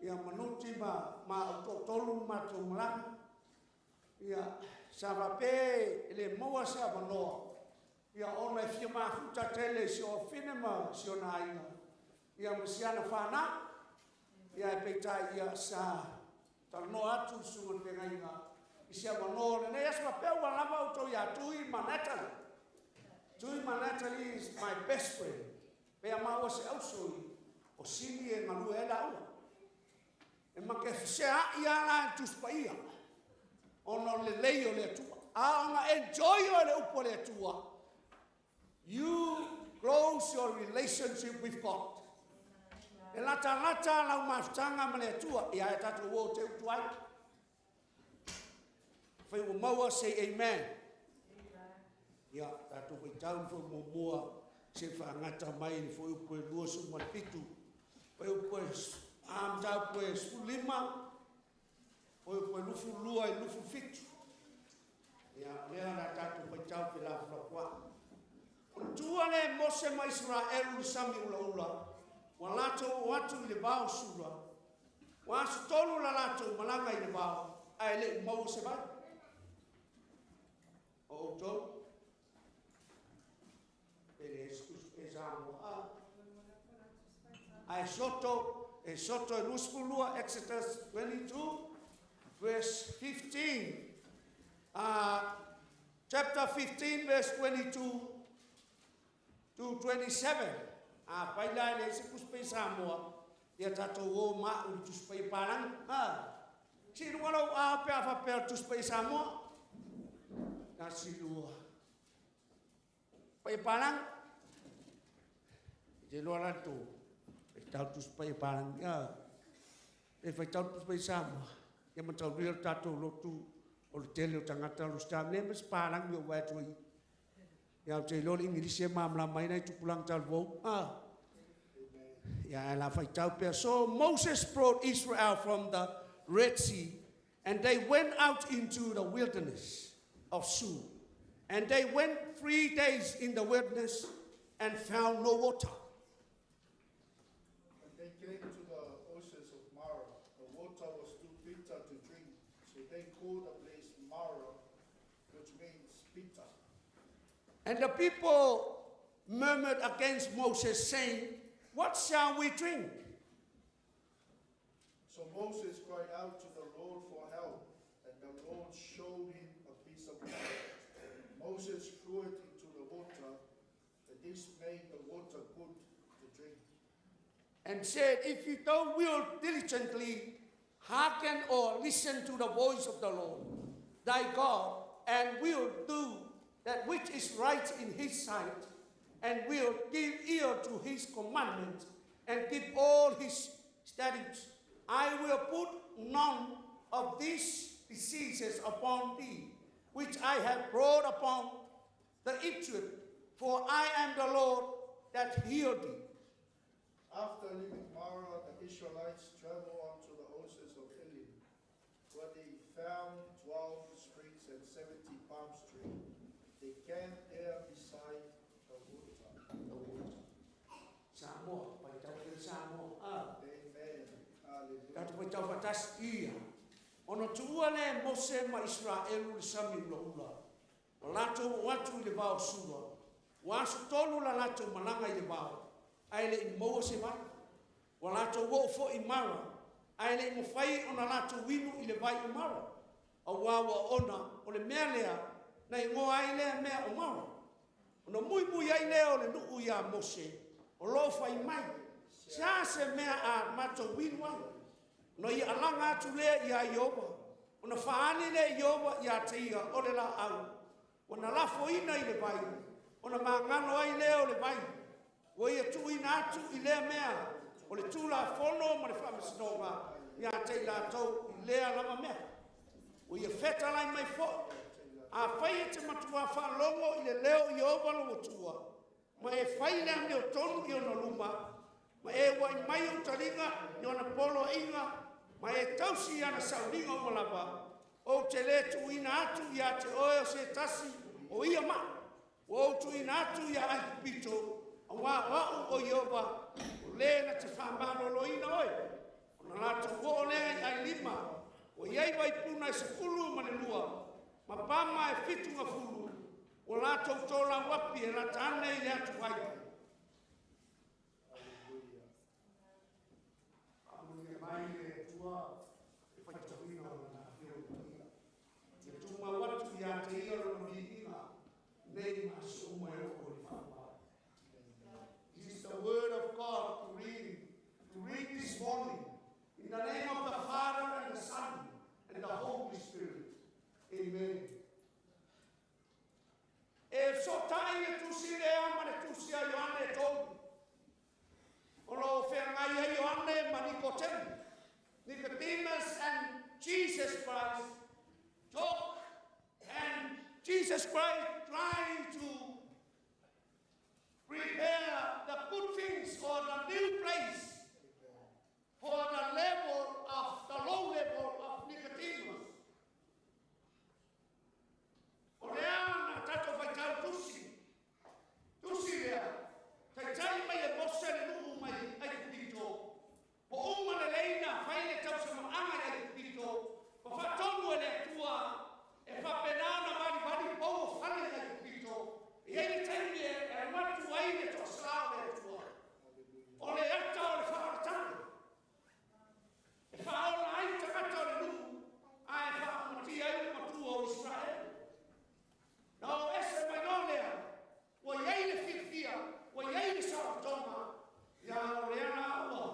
ia manuti ma ma au tolu matou malaga. Ia, sa faapea e le maua se avanoa, ia ona e fia mafuta tele i si o afine ma si ona aiga, ia ma si ana fanau. Ia e peitai ia sa talanoa atu le susuga i le feagaiga i se avanoa o lenei aso faapea ua lava outou ia Tui ma Natalie. Tui ma Natalie is my best friend. Pea maua se auso i o sini e galue ai laua. E ma ke feseai ala e Tusi Paia, ona o le lelei o le Atua. A ona enjoy o le upu o le Atua, you close your relationship with God. E latalata lau mafutaga ma le Atua, ia e tatou o te utu ai. Fai ua maua, say amen. Ia, tatou faitau le foi muamua, se faagata mai le fuaiupu e 27. Fuaiupu e a mataupu e 15, fuaiupu e 22 i 27. Ia, lea la tatou faitau pe la fulafoai. O le tua le Mose ma Israelu i le sami ulaula, ua latou o atu i le vao Sura, ua aso tolu la latou malaga i le vao, ae le i maua se vai. O outou, pe le e Samoa. Ae soto, e soto e 22, Exodus 22, verse 15. Chapter 15, verse 22 to 27. A pai la le se tusi paia Samoa, ia tatou o ma u Tusi Paia Palagi. Si lunga lau a pe a faapea Tusi Paia Samoa. Na si lua. Paia Palagi. Te loa la tō. E tau Tusi Paia Palagi. E fai tau Tusi Paia Samoa. Ia matau ria tatou lotu o le tele o tagata o le ne ma se palagi o wai tui. Ia o te iloa le Ingilisi e malamalama ai nai tupulaga talavou. Ia e la faitau pea. So Moses brought Israel from the Red Sea, and they went out into the wilderness of Shur. And they went 3 days in the wilderness and found no water. And they came to the oasis of Marah. The water was too bitter to drink, so they called the place Marah, which means bitter. And the people murmured against Moses, saying, What shall we drink? So Moses cried out to the Lord for help, and the Lord showed him a piece of rock. Moses threw it into the water, and this made the water good to drink. And said, If you don't will diligently hearken or listen to the voice of the Lord thy God, and will do that which is right in his sight, and will give ear to his commandments, and keep all his statutes, I will put none of these diseases upon thee, which I have brought upon the Egypt, for I am the Lord that healed thee. After leaving Marah, the Israelites traveled on to the oasis of Elim, where they found 12 springs and 70 palm trees. They camped there beside the water. The water. Samoa, faitau ke Samoa. Ah. Amen. Hallelujah. Tatou faitau faatasi ia. Ona tuua le Mose ma Israelu le sami ulaula. O latou o atu i le vao Sura. Ua aso tolu la latou malaga i le vao, ae le i maua se vai. Ua latou oo foi i Mara, ae le i mafai ona latou inu i le vai o Mara. Auā ua ona o le mea lea na igoa ai lea mea o Mara. Ona muimui ai lea o le nuu ia Mose, o loo fai mai, se a se mea a matou inu ai. Ona ia alaga atu lea ia Ieova, ona faali lea Ieova ia te ia o le laau. Ua na lafoina i le vai, ona magalo ai lea o le vai. Ua ia tuuina atu i lea mea, o le tulafono ma le faamasinoga ia te i latou i Lea lava mea. O ia feta lai mai fo. A fai e te matua whaalongo i le leo i ova lo tua. Ma e fai le ame o tonu i ona luma. Ma e wai mai o taringa i ona polo inga. Ma e tausi ana saulinga o malava. O te le tuina atu ia te oe o se tasi o ia ma. O tuina atu ia ai pito. O ngā wau o Iova. O le na te whaamalo ina oe. O na lātou o lea i ai lima. O iai vai puna e sepulu ma le lua. Ma pama e fitu ngā fulu. O lātou tōla wapi e lata ane i le atu ai. Amunia mai le tua e whaitawina o nā whio i Te tūma watu ia te ia rona mihinga nei ma suma e o le whaamai. This is the word of God to read this morning. In the name of the Father and the Son and the Holy Spirit. Amen. E so tai e tusi lea ma le tusi a Ioane tolu. O lo whengai e Ioane ma Nicodem. Nicodemus and Jesus Christ talk, and Jesus Christ trying to prepare the good things for the new place, for the level of the low level of Nicodemus. O lea na tato whaitau tusi. Tusi lea. Tai mai e mose le nuu mai ai kupito. Po uma le leina whai le tau sama anga ai kupito. Po whatonu e le atua e whapenana wari wari pau o whale ai kupito. E ei le taimi e matu ai le toa le atua. O le ata o le whaoratanga. E whaola ai takata o le nuu. A e whaamatia ai le matua o Israel. Na o ese mai no lea, ua iai le fiafia, ua iai le saotonga, ia o lea na ua.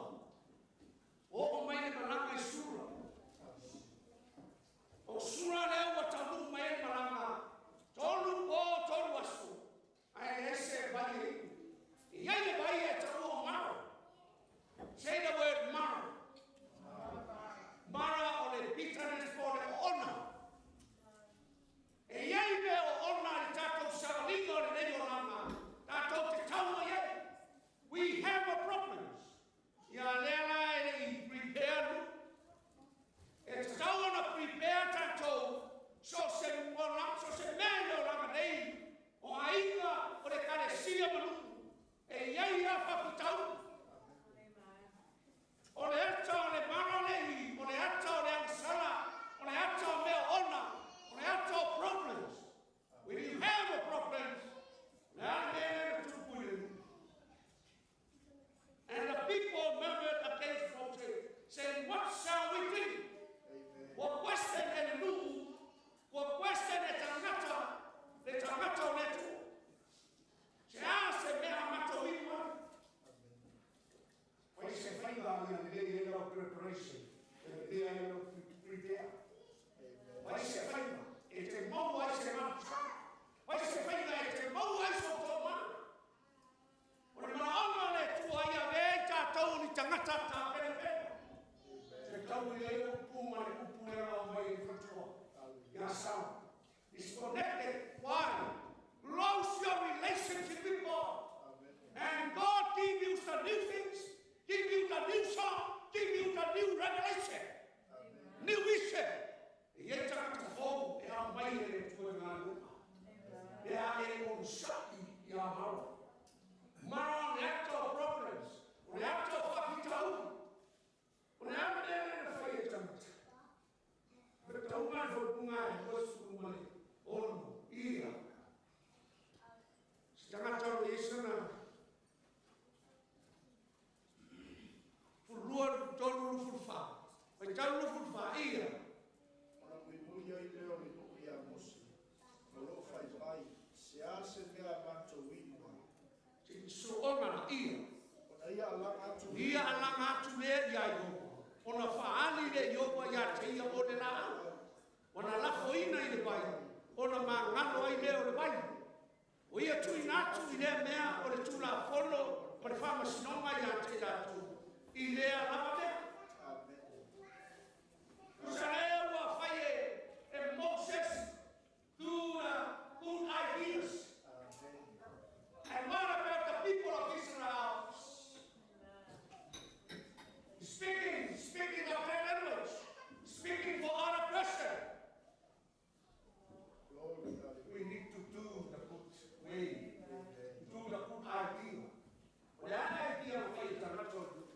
O o mai le malanga i sura. O sura lea ua taunuu mai e malanga, tolu o tolu aso, ae ese vai e iu. Iai le vai e tau o mara. Say the word mara. Mara o le bitterness po le ona. E iai me o ona i tātou savalinga o le nei o langa, tātou te taua iai. We have a problems. Ia lea la e le i prepare nu. E te taua na prepare tātou so se so se mea o langa nei o aiga o le kalesia manu. E iai a whakutau. O le ata o le mara lehi, o le ata o le angsala, o le ata o mea ona, o le ata o problems. When you have a problems, and the people murmured against Moses, saying, what shall we do? What question and lu, what question e tangata, le tangata o le tu. Se a se mea mato ima. Wai se whainga ia le lea o preparation, le lea o prepare. Wai se whainga, e te mau ai se mata. Wai se whainga e te mau ai so tō mana. O le manaonga le tua ia vei tātou ni tangata tā pere pere. Te tau i le upu ma le upu le rau mai i whatua. Ia sao. Disconnected. Why? Close your relationship with God. And God give you the new things, give you the new song, give you the new revelation, new vision. E e tangata fou e au mai e le tua ngā luma. E a e o sa'i i a mara. Mara o le ata o problems, o le ata o whakitau, o le ata e le whai e tangata. Me taunga e whaupunga e kosu male ono, ia. Se tangata o le esana, fulua tolu lu fulfa, whai tau lu fulfa, ia. Ona muimuli ai leo le nuu ia Mose, o lo whai mai, se a se mea mātou inua. So ona na ia. Ona ia alanga atu. Ia alanga atu lea ia Iopa. Ona whaali le Iopa ia te ia o le la. Ona lafo ina i le vai. Ona mangano ai lea o le vai. O ia tuina atu i lea mea o le tūla fono o le whamasinonga ia te ia atu. I lea lava mea. Tusalewa faye e Moses through the good ideas. And what about the people of Israel? Speaking the language, speaking for other person. We need to do the good way, do the good idea. That idea of faith is not so good.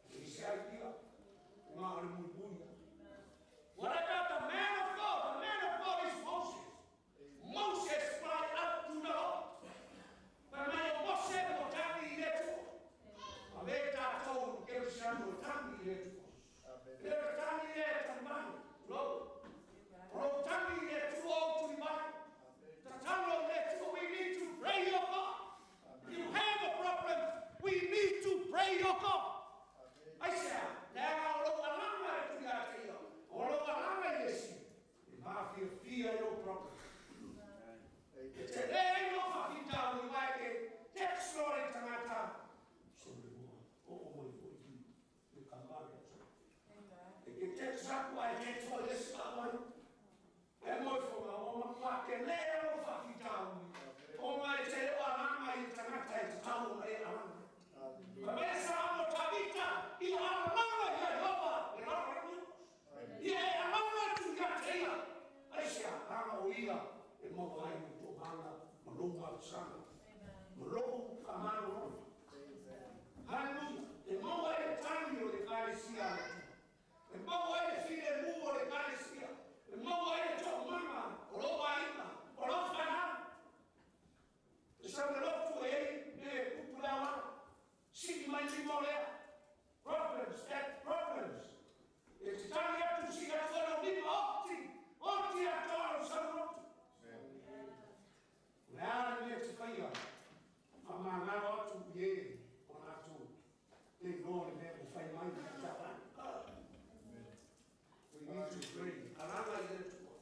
This idea, what about the man of God? The man of God is Moses. Moses cried out to the Lord. But my Moses o tangi i le tua. A le tātou kerisiano o tangi i le tua. Le tangi i le tamani. Lo. Lo tangi i le tua o tui mai. Tatalo i le tua. We need to pray your God. You have a problem. We need to pray your God. I said, now lo alanga e tui a te ia. O lo alanga i le si. E mafia fia no problem. E te le no whakita o i wai ke text lore tangata. So le mua, o o mai fo i ki, le kambare aso. E ke text aku ai te toa le sika mai. E moi fo ngā o makua ke le o whakita o i. O ngai te o alanga i tangata e te tau e alanga. Ka me sa mo Tabita i alanga i a Iova le lora ni. I e alanga tu ia te ia. Ai se alanga o ia e mau ai mo tō hanga ma lou malosanga. Ma lou whamano. Hallelujah. E mau ai le tangi o le kalesia le tua. E mau ai le file mu o le kalesia. E mau ai le tō manga o lou aiga, o lou whanau. E sa me lotu e ei me kupu lea wala. Siki mai lima o lea. Problems, that problems. E te tangi atu siki atu ana lima oti. Oti atu ana sau lotu. Le ara le te whaia. Whamangaro atu i e o nātou. Te noa le mea o whai mai i te tāwani. We need to pray. Alanga i le tua.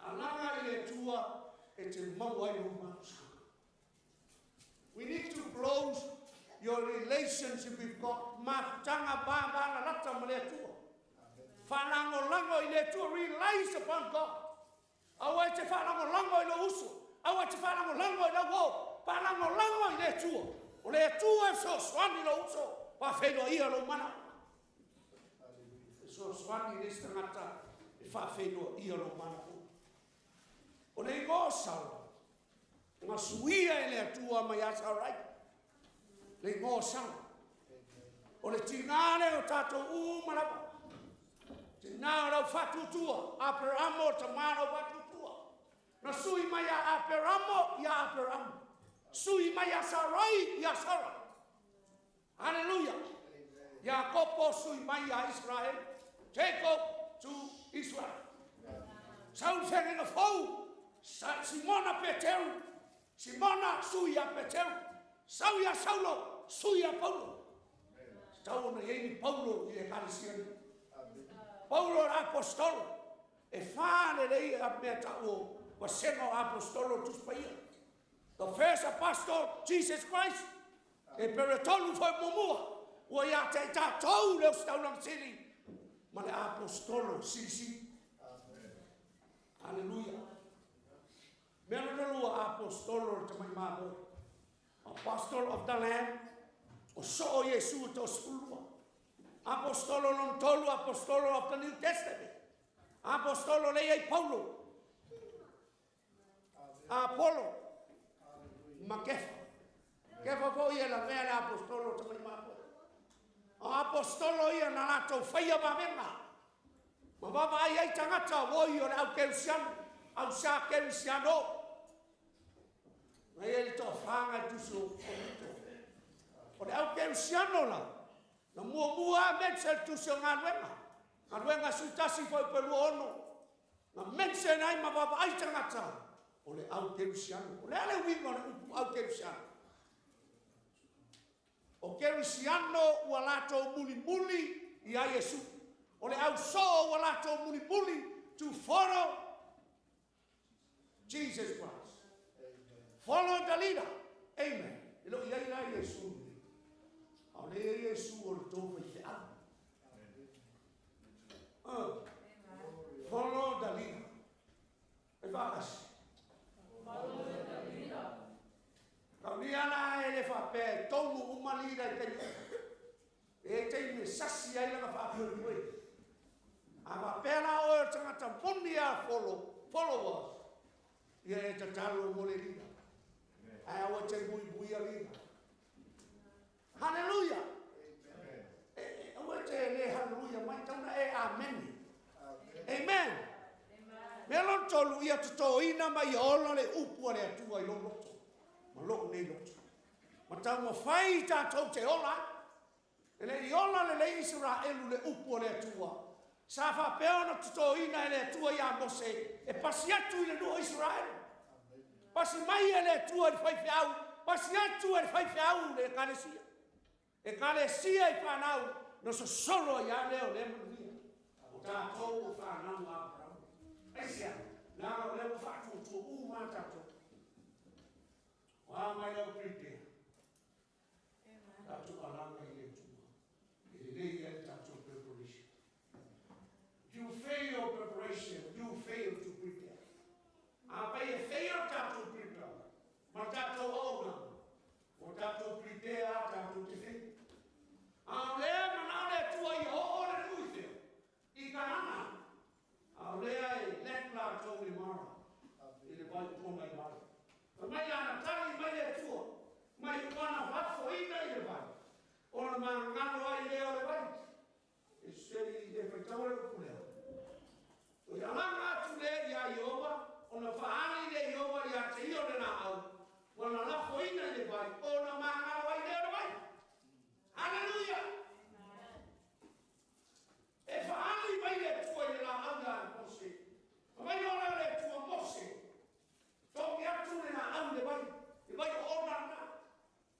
Alanga i le tua e te mau ai o mausanga. We need to close your relationship with God. Matanga ba ba la lata ma le tua. Whalangolango i le tua. Relies upon God. Aua e te whalangolango i le uso. Aua e te whalangolango i le uo. Whalangolango i le tua. O le tua e so swani lo uso. Pa whenua ia lo mana. E so swani le stangata. E wha whenua ia lo mana. O le ingo saula. Nga suia e le atua mai asa rai. Le ingo saula. O le tingale o tātou u malapa. Tingā o lau whatutua. Aperamo ta mana whatutua. Na sui mai a Aperamo ia Aperamo. Sui mai a Sarai ia Sarai. Hallelujah. Iakopo sui mai a Israel. Jacob to Israel. Saul whenga fau. Simona Peteru. Simona sui a Peteru. Sau ia Saulo. Sui a Paulo. Tau na iei Paulo i le kalesia ni. Paulo le apostolo. E whāne lei a mea tau wa senga o apostolo tuspaia. The first apostle, Jesus Christ. E pere tolu foi mumua. Ua ia te tātou leo staulang sili. Ma le apostolo sisi. Hallelujah. Mea na lua apostolo le tamai māmoi. Apostle of the Lamb. O soo Yesu tō skulua. Apostolo non tolu, apostolo of the New Testament. Apostolo lei ai Paulo. Apollo. Ma kefa. Kefa fo ia la mea le apostolo tamai māmoi. Apostolo ia na lātou whaia mavenga. Ma vava ai ai tangata woi o le au kerusiano. Au sa kerusiano. Na ia le toa whanga tuso o mito. O le au kerusiano la. Na mua mua mense le tuso ngā luenga. Ngā luenga sutasi fo i pelua ono. Na mense nai ma vava ai tangata. O le au kerusiano. O le ale winga o le upu au kerusiano. O kerusiano ua lātou muli muli i a Yesu. O le au soo ua lātou muli muli to follow Jesus Christ. Follow the leader. Amen. E lo iai la Yesu. Au le Yesu o le tō mai te au. Follow the leader. E whakasi. Follow the leader. Kau ni ala e le whapea, tonu umali i te E te me sasi ai langa whapea mui. A whapea la oe o tangata puni a followers. Ia e tatalo mo le leader. Ai awa te mui mui a leader. Hallelujah. Amen. Awa te le hallelujah mai tauna e amen. Amen. Mea lon tolu ia tutoina mai ola le upu a le atua i lou loto. Ma lou nei loto. Ma tau ma whai tātou te ola. E le i ola le le Israelu le upu a le atua. Sa whapea ona tutoina e le atua ia Mose. E pasi atu i le nua Israelu. Pasi mai e le atua i le whaiwhiau. Pasi atu e le whaiwhiau le ekalesia. Ekalesia i whanau. No so solo ia leo le manuia. O tātou o whanau a Abraham. Aisia, nā o leo whaatutu u mā tātou. O a mai lau prepare. Tātou alanga i le tua. E le lei e tātou preparation. You fail your preparation, you fail to prepare. A pai e fail tātou prepare. Ma tātou ona. O tātou prepare a tātou te fail. A lea mana le tua i o o le nui feo. I kanana. A lea e lek la tau le mara. I le vai pona i mara. Pa mai ana tali mai le tua. Mai wana whafoina i le vai. Ona mangano ai lea o le vai. E seri e whaitawa le upulea. O i alanga atu lea ia Iowa. Ona whaali le Iowa ia te io le nā au. Wana lafoina i le vai. Ona mangano ai lea o le vai. Hallelujah! E whaali mai le tua i le la au ia Mose. Mai ora le tua Mose. Tōki atu le nā au le vai. Le vai o ona nā.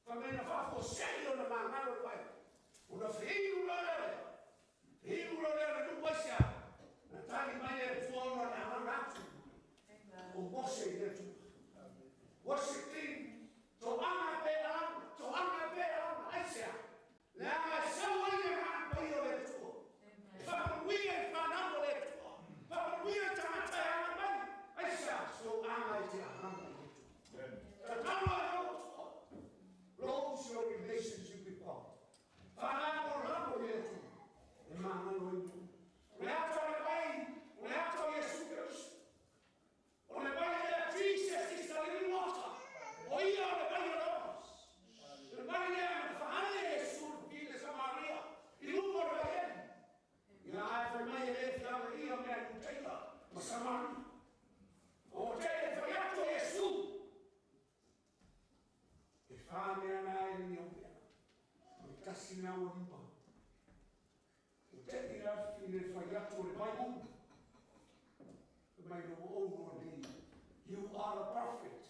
Whamena whafo sei o na mangano le vai. O na whiu la lea. Whiu la lea na nuwaisia. Na tani mai le tua ona na hanga atu. O Mose i le tua. Worship team. Tō anga pe alanga. Tō anga pe alanga. Aisea. Le anga sau ai le maa pai o le tua. Whakanuia i whanau o le tua. Whakanuia i tangata e anga mai. Aisea, so anga i te anga i le tua. Tatalo e o tua. Close your relationship with God. Whanau o ramo i le tua. E maangalo i tua. O le ato le vai, o le ato Yesu Kristo. O le vai lea Jesus is the living water. O ia o le vai o lomos. Le vai lea na whaale Yesu i le Samaria. I lungo le vai eni. Ia ae whai mai e le whianga ia mea Juteila ma Samaria. O te e whai atu Yesu. E whanea nā e ni o mea. O i tasi nā o lima. O te i rawhi le whai atu o le vai unga. Mai no o nei. You are a prophet.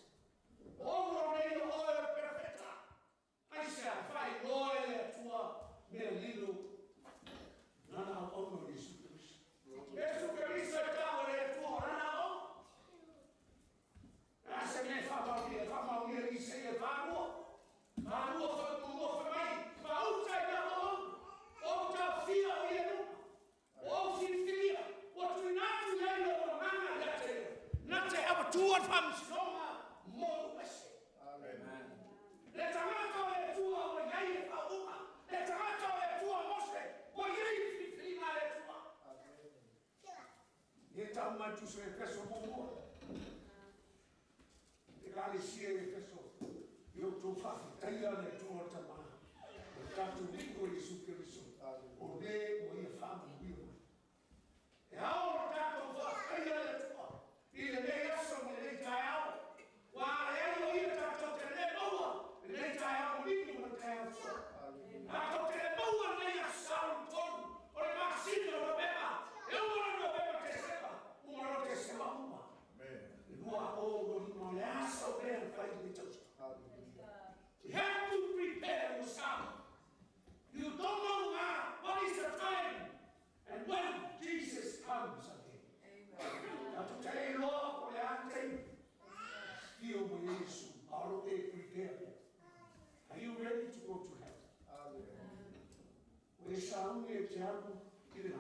O nei o e perfecta. Aisea, whai loa e atua mea lilo. Nana o ono Yesu Kristo. Yesu Kristo e tau le atua nana o. Asa me whamaunia i se e whanua. Whanua whakumuo whamai. Whauta i ngā o. O tau whia o ia nuka. O whiriwhiria. O tuinatu ia ia o manga ia te ia. Nā te awatua whamsinonga mō ese. Amen. Le tangata o e tua o iai e whaunga. Le tangata o e tua Mose. O iai whiriwhiringa le tua. Ia tau mai tuso e peso mō. Te kalesia e peso. I o tō whawhitaia le tua tama. O tātou liko Yesu Kristo. O le o ia whamuia mai. E ao o tātou whawhitaia le tua. I le nei aso me nei tai ao. Wā le ai o ia tātou te le maua. Le nei tai ao liko ma tai ao tua. Tātou te le maua nei asaru tonu. O le masina o Novema. E umara Novema te sema. Umara te sema uma. Le lua o o lima le asa o lea whai le tausa. You have to prepare yourself. You don't know what is the time and when Jesus comes again. Amen. To tell you, Lord, feel mo Yesu, alo e prepare. Are you ready to go to heaven? Amen. O e saunge e te amu i le.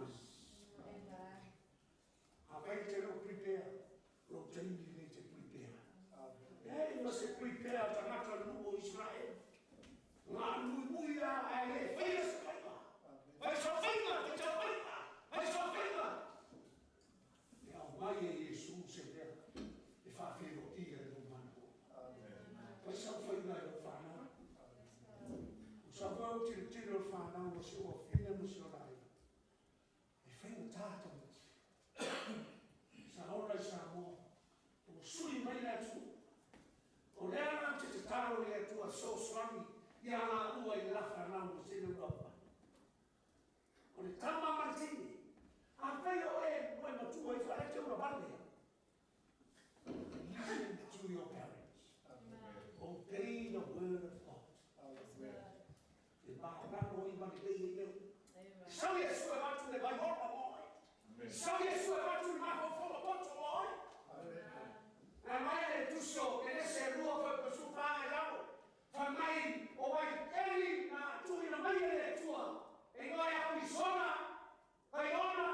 o si ua fina mo si o lai. E whainga tātou. Sa ora i sa moa. O sui mai le atu. O lea na te te taro i le atua so swani i a ngā ua i lafa nau mo sene ua pa. O le tama martini. A pei o e moe matua i wharete ura vale. Listen to your parents. Obey the word of God. Te maharano i mani lei i leo. Sau Yesu e matu le vai hora moe. Sau Yesu e matu le maho folo moto moe. A mai le tuso, e le se rua foi pasu whangai lalo. Wha mai o wai eli na tui na mai le tua. E ngoa e apisona, vai ona,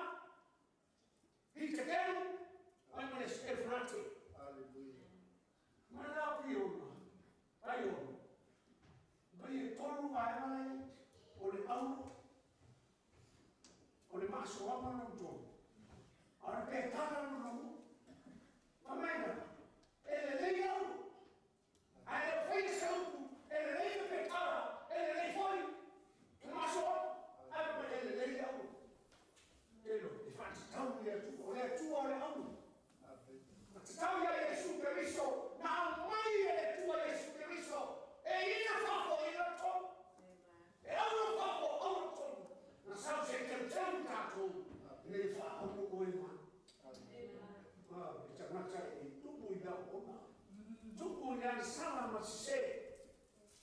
i te keru, ai mo le Efrate. Mai la piona, vai ona. Mai e tolu vai mai, o le auro, o le maso ama non tolu. Ara pe tala no no. Amena. E le lei auro. A le fai saupu, e le lei pe tala, e le lei foi. O maso ama e le lei auro. Telo, e fa tau ia tu, o le tu o le auro. Tau ia Yesu Cristo, na mai e tua Yesu Cristo. E ina fafo ina to. E auro fafo auro to. Na sau se te tau tātou. Ne fa auro oe ma. E tangata e tupu i lau ona. Tupu i ani sala ma se.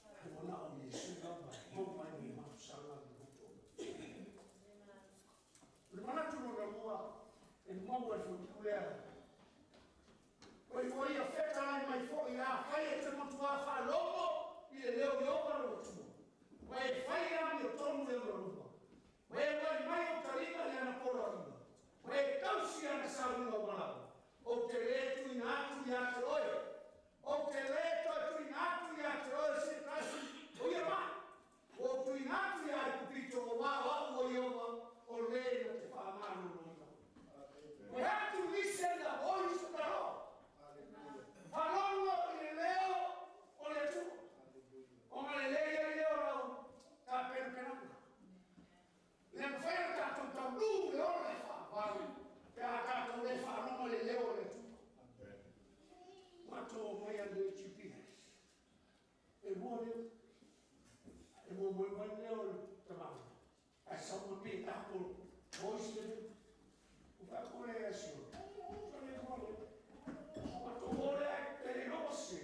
Ai ona o Yesu lava, mo mai ni mau sala ni moto. Le manatu no na mua, e maua e fukulea. Oi oi a feta lai mai fo i a fai e te matua whalongo i le leo i oka lo tua. Wai e fai a mi o tonu e ora luma. Wai e wai mai o tarima le ana pora ima. Wai e tausi ana saunga o malawa. O te le tui ngā tui a te oe. O te le toi tui ngā tui a te oe se kasi o ia mai. O tui ngā tui a i kupito o wā wā o ia o le na te whaamanu no ia. We have to listen the voice of the Lord. Whalongo i le leo o le tua. O nga le lea i leo rau tā penapenanga. Le mwhaia tātou taulu le ora e whaavaru. Pe a tātou le whalongo le leo o le tua. Mato mai a le GPS. E mua leo. E mua mai mai leo le tamanga. Ai sauma pe tākou voice le leo. O whakore e asio. O le mua leo. Mato hore ai te rose.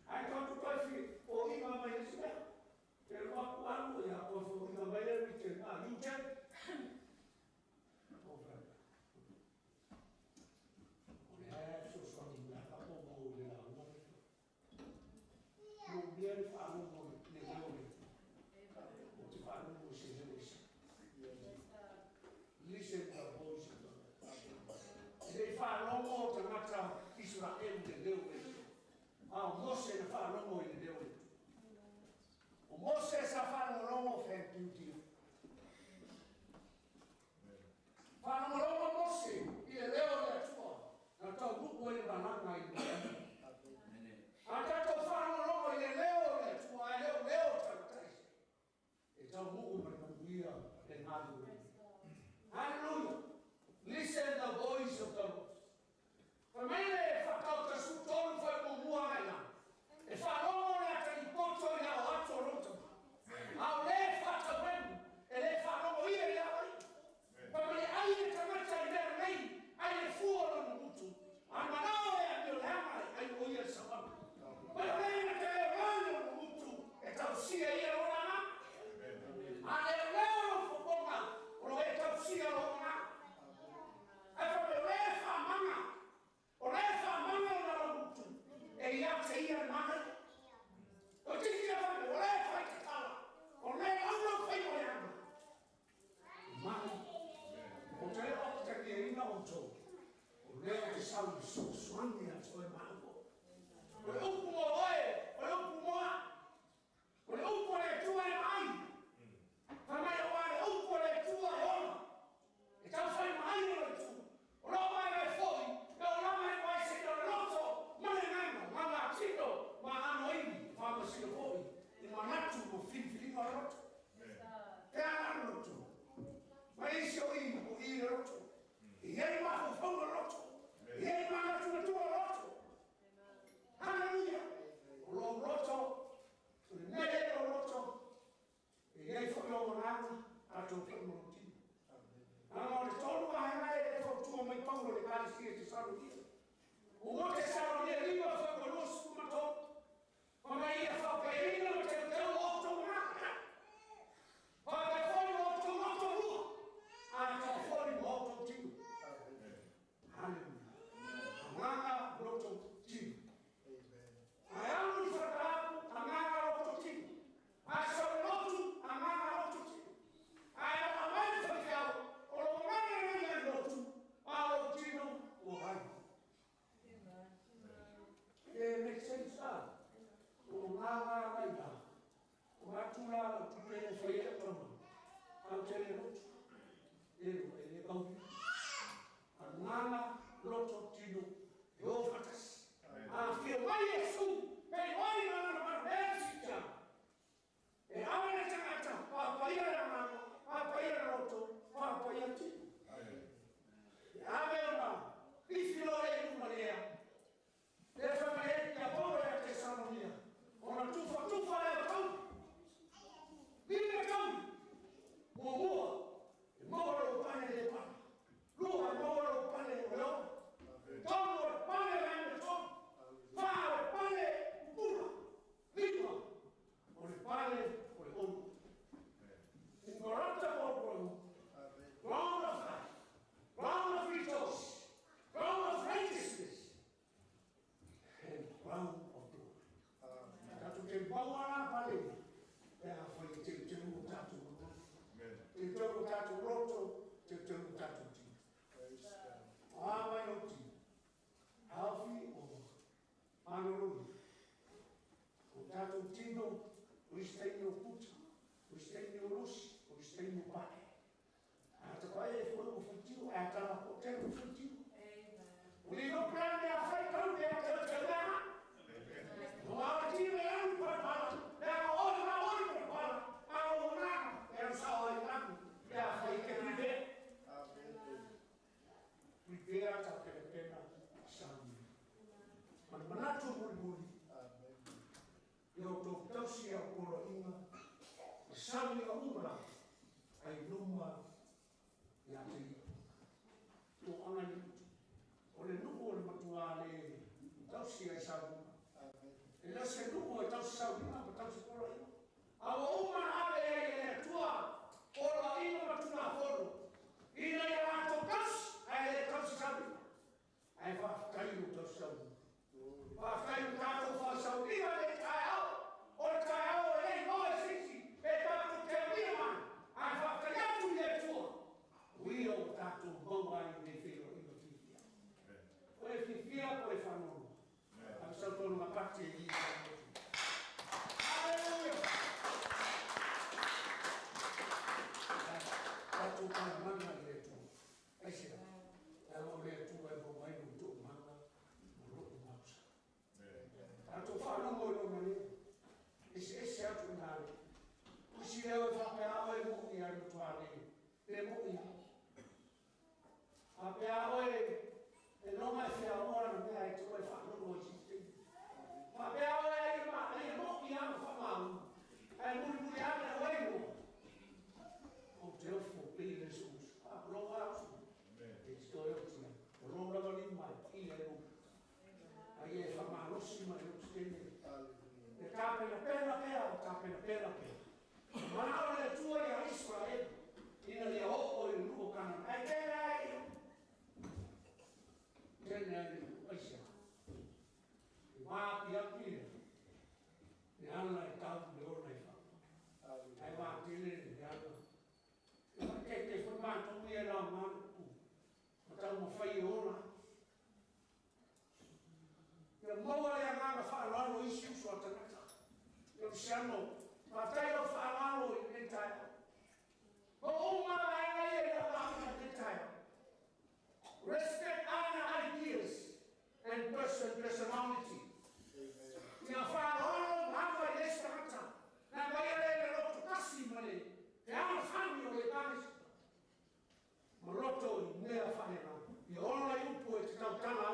Ai tau taifi o inga mai e sila. Te roa ku anu ia koe fo inga mai e rite. Ah, you check. O whaka. O le ae so swani mea ka o mo le la ua. No mea le whaanongo le leo le. O te whaanongo se leo isi. Listen the voice of the Lord. Le whaanongo o te ngata Israel le leo le. A o Mose na whaanongo i le leo le. O Mose sa whaanongo whentutia. Whaanongo Mose i le leo le atua. Na tau ruku e le mananga i le leo. A tātou whaanongo i le leo le atua, e leo leo tangataisi. E tau ruku ma le manuia le ngālu. Hallelujah. Listen the voice of the Lord. Whamele e whakauta su tolu whai mumua ngai nā. E whalongo le ata i poto i lau atu o roto. Au le whakawenu, e le whalongo ia i au ai. Whamele ai e tangata i mea nei, ai e fua o lona mutu. A manao e a meo leanga ai o ia sawana. Mai o le na te leo leo lona mutu, e tausia ia lona ngā. A leo leo lo fobonga, o lo e tausia lona ngā. Ai whamele le whamanga. O le whamanga o naro mutu. E ia te ia mana. O te ia whame, o le whai te tala. O le auro whai o leanga. Mana. O te leo o te kia ina o tō. O leo te sau i so swani a toe maako. O le upu mo oe, o le upu moa. O le upu o le tua e mai. Whamai o a le upu o le tua e ona. E tau whai mai o le tua. O lo mai mai foi, e o la mai mai se o loto, ma le nganga, ma ngā tino, ma ano ini, whamasina foi, i manatu mo whiriwhiringa o roto. Te ana ngā ngā ngai nā. O ngā tūlā lau tupele whai e tama. Au te le roto. E ro e le kau. A ngā loto tino. E o whatasi. A whia mai e su. Pei oi ngā ngā ngā mea sita. E awe le tangata. Pāpaia la ngā. Pāpaia la roto. Pāpaia tino. E awe o ngā. Ifi lo e luma lea. Le whakamea kia pōre a te sanonia. Ona tufa tufa lea tau. Lima tau. Mua mua. E maua lau pane le pane. Lua e maua lau pane o leo. Tonu o le pane le ane tonu. Wha o le pane upura. Lima. O le pane o le onu. Incorruptible ground of life. Ground of rejoice. Ground of righteousness. And crown of glory. Tātou te maua rā pale. Pea whai te te o tātou mata. Te te o tātou roto, te te o tātou tino. A mai o tino. Haufi o Manorui. O tātou tino, o isteini o puta, o isteini o rosi, o isteini o pare. A te pai e fue o whitio, a tala ko te o whitio. O lino prane a whai kau mea te te mea. O a tino e aru parapara, mea a ori ma ori parapara, a o ngā, e au sao ai ngā, mea a whai ke prepare. Prepare ta pere pena sami. Mana manatu muri muri. I o tō tausi a poro inga, e sami a umra, ai luma ia te ipu. Tō anga ni utu. O le nuku o le matua le tausi ai sau. E le se nuku e tausi sau inga, pa tausi poro inga. A o uma ale e le tua, o la inga matuna foro. Ina ia rātou tausi, ai le tausi sau inga. Ai whawhtai o tausi sau inga. Whawhtai o tātou whasau inga le tae au. O le tae au e lei moe sisi, e tātou te uia mai. Ai whawhtai atu i le tua. Uia o tātou maua ai nei whiro inga whiwhia. O e whiwhia, o e whanonu. Au sau tōnu ngā pati e i. Hallelujah! Tātou kāna mana i le tua. Aisea, e o le tua e maua ai no tō mana, mo loko mausa. Tātou whanongo i lona lea. Ese ese atu nā le. Usi leo e whapea oe mo i anu tua le. Le mo i. Whapea oe e nonga e whia ora na mea e te oe whanongo i sisi. Whapea oe ai ma ai mo i anu whamau. Ai muri muri ane oe mo. O te ofo pili le sus. Whapaloa atu. E te toi o tia. O rō rawa ni mai i e rō. Ai e whamalosi mai o te tēnei. E tāpena pena pea, o tāpena pena pea. Mana o le tua ia Israel, ina le o i luo kanan. Ai tēnei ai. Tēnei ai aisa. I wāpi atu ia. Le ana e tau le ora i wha. Ai wā tēnei le ana. E wha te wha mātou ia lau mānu ku. Ma tau mawhai e ora. Ia maua le anganga whaalalo isi uso a tangata. Ia msiano, mātai o whaalalo i le tae. O uma vaenga ia le wahanga le tae. Respect other ideas and personality. Ia whaalalo maua i le tangata. Nā mai le le roto kasi ma le. Te ana whani o le kānesi. Ma roto i mea whanena. Ia ora i upu e te tautana.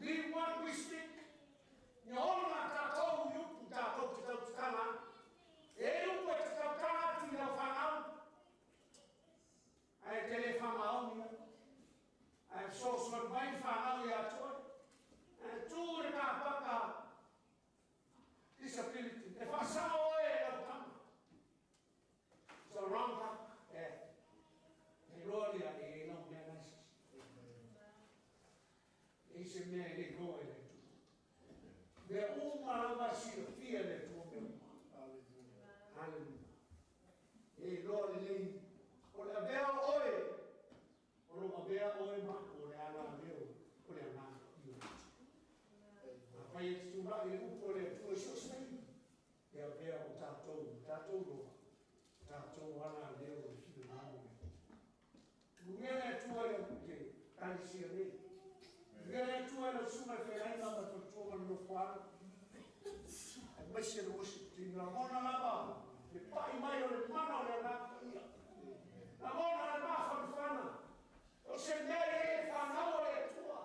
Leave what we speak. Ia ora tātou i upu tātou te tautana. E upu e te tautana atu i lau whanau. Ai te le whamau nia. Ai sosoe mai whanau i atoa. Ai tū re kā paka disability. E whasao e lau tama. So wrong ka. E. E roa lia e lau mea naisi. E se mea e le roa e le tū. Mea uma lava sila fia le tū mea uma. Hallelujah. E roa le lei. O le avea oe. O lo avea oe ma. O le ala avea oe. O le ana i o atu. A whai e te tūra e upo le tū e sio sei. Ia vea o tātou, tātou loa, tātou ala leo le whina ngāmo. Mungia le atua le te kalisia nei. Mungia le atua le sunga whainga ma whatua ma le whāro. E maise le worship team. La ngona lava, le pai mai o le mana o le ngā ia. La ngona le mawhana. O se mea e whanau o le atua.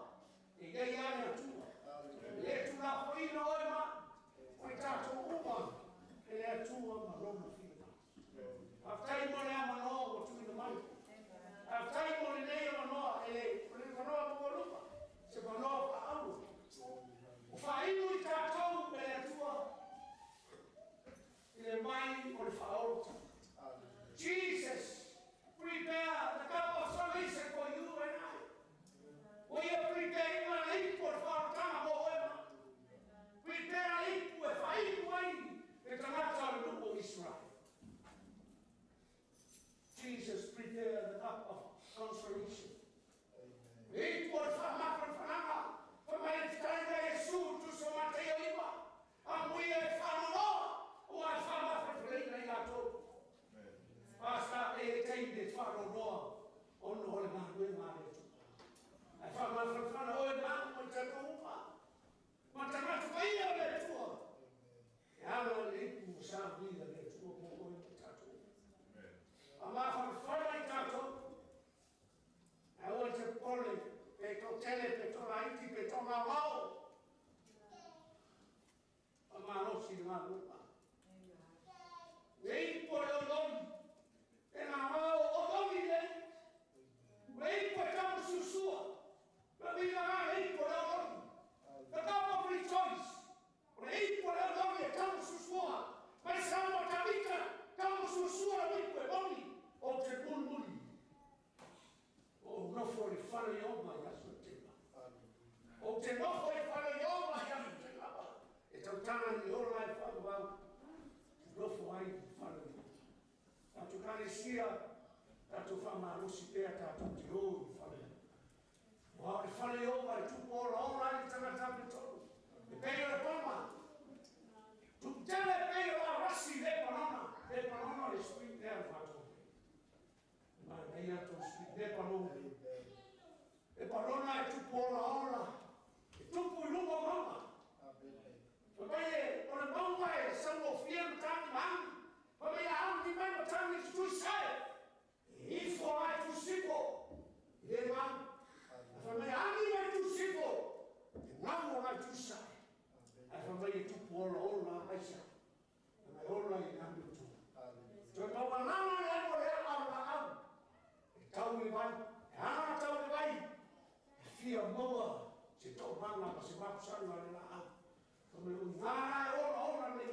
E ia ia le atua. Le tula foina oe ma, o i tātou uma, e le atua ma lona whina. Aftai mo le amanoa o tuina mai. Aftai mo le nei amanoa, e le manoa mo lupa, se manoa pa alu. O whainu i tātou e le atua, i le mai o le whaorota. Jesus, prepare the cup of salvation for you and I. O ia prepare inga le ipu o le whaorotanga mo oe ma. Prepare le ipu e whainu ai le tangata o le nuku o Israel. Jesus prepared the cup of consolation. Le ipu o le whamawhanawhanaga, whamai e whatainga Yesu tu so mateo iwa. A muia e whanongoa, o a whamawhanawhanaga i lātou. Pasta e teine whanonoa, ono o le mahnue ngā le tu. Ai whamawhanawhana oe mā mo i tātou uma. Ma tangata paia o le tua. E ala le ipu o sa mia le tua mo oe mo tātou. A mawhanawhana i tātou. Ai oe te pole, pe tō tele, pe tō laiti, pe tō ngā wao. A malosi ngā luma. Le ipu o le ololi. E ngā wao o ololi le. Le ipu e tamu susua. La vila ngā le ipu o le ololi. The cup of rejoice. O le ipu o le ololi e tamu susua. Mai samo tavika, tamu susua le ipu e moni. O te mulmuli. O nofo le whare i oma i aso te ma. O te nofo le whare i oma i aso te lava. E tautanga ni ola e whau au. Nofo ai i whare i oma. Tātou kānesia, tātou whamalosi pēa, tātou te o i whare. O hao le whare i oma, e tupu ora ora i tangata me tolu. E pei o le pama. Tupu tele pei o la rasi le panona. Le panona le street lea le whatou. Ma nei ato street le panona. Le panona e tupu ora ora. E tupu i lunga maunga. Whamai e, o le maunga e saungofia matangi maangi. Whamai a angi mai matangi si tui sae. E ifo ai tu sipo. I le maangi. Whamai angi mai tu sipo. E ngau ai tu sae. Ai whamai e tupu ora ora ai sae. Whamai ora i ngami o tō. Toi mawanana le mo le au la au. E tau i vai. E hana tau i vai. E fia moa. Se tō manga ma se mapusanga le la au. Whamai o ngā e ora ora le.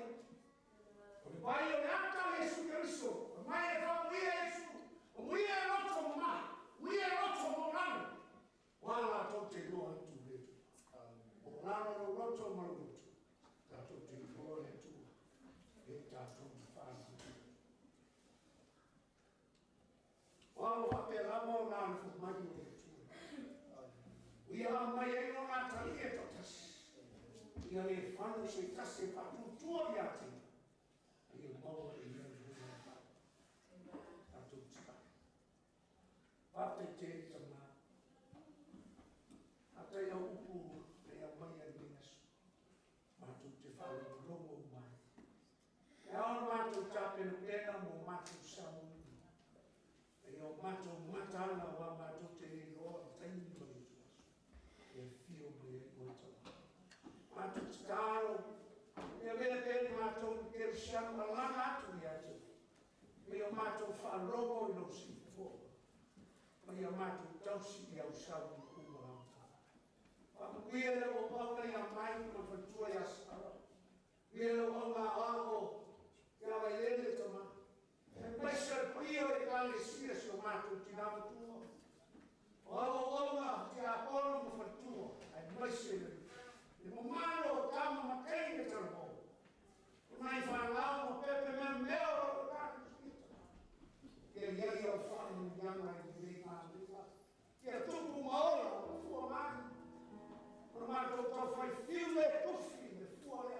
O le vai o le ata le Yesu Kristo. O mai e whamuia Yesu. O muia e roto mo maha. Muia e roto mo rano. Wala tau te noa atu le tua. O rano no roto ma roto. Tātou te noa le tua. E tātou te whanau. Walo hape lama o nā whumai o le tua. Ia mai e no nā tali e tō tasi. Ia le whanu se tasi e whatutua ia te. Ia maua e ia runa whau. Tātou te whau. Whate te tama. Ata ia upu e ia mai a le aso. Mātou te whau i rongo mai. E ao mātou tāpenu pena mo mātou samu. E o mātou matala wa mātou te roa taini ma le tu aso. E whio mai e koe tama. Mātou te tāro. Ia mea pēne mātou te risiano a langa atu i atu. Me o mātou whaalogo i lo sifoa. Ma ia mātou tausi i au sau i kuma rauta. Whakakuia le o pauna i a mai ma whatua i a sara. Ia le o ngā ao ia vai lele tama. E maisa le paia o e kālesia si o mātou tina matua. O au o ngā te apolo ma whatua. Ai maisa le Le mamano o tama matei e tala O nai whanau o pepe mea mea o o tāna spita. Kia ia ia o whanu ianga i te ngā lewa. Kia tupu maola o fua mani. O na mātou tau whai whiu le tufi me fua le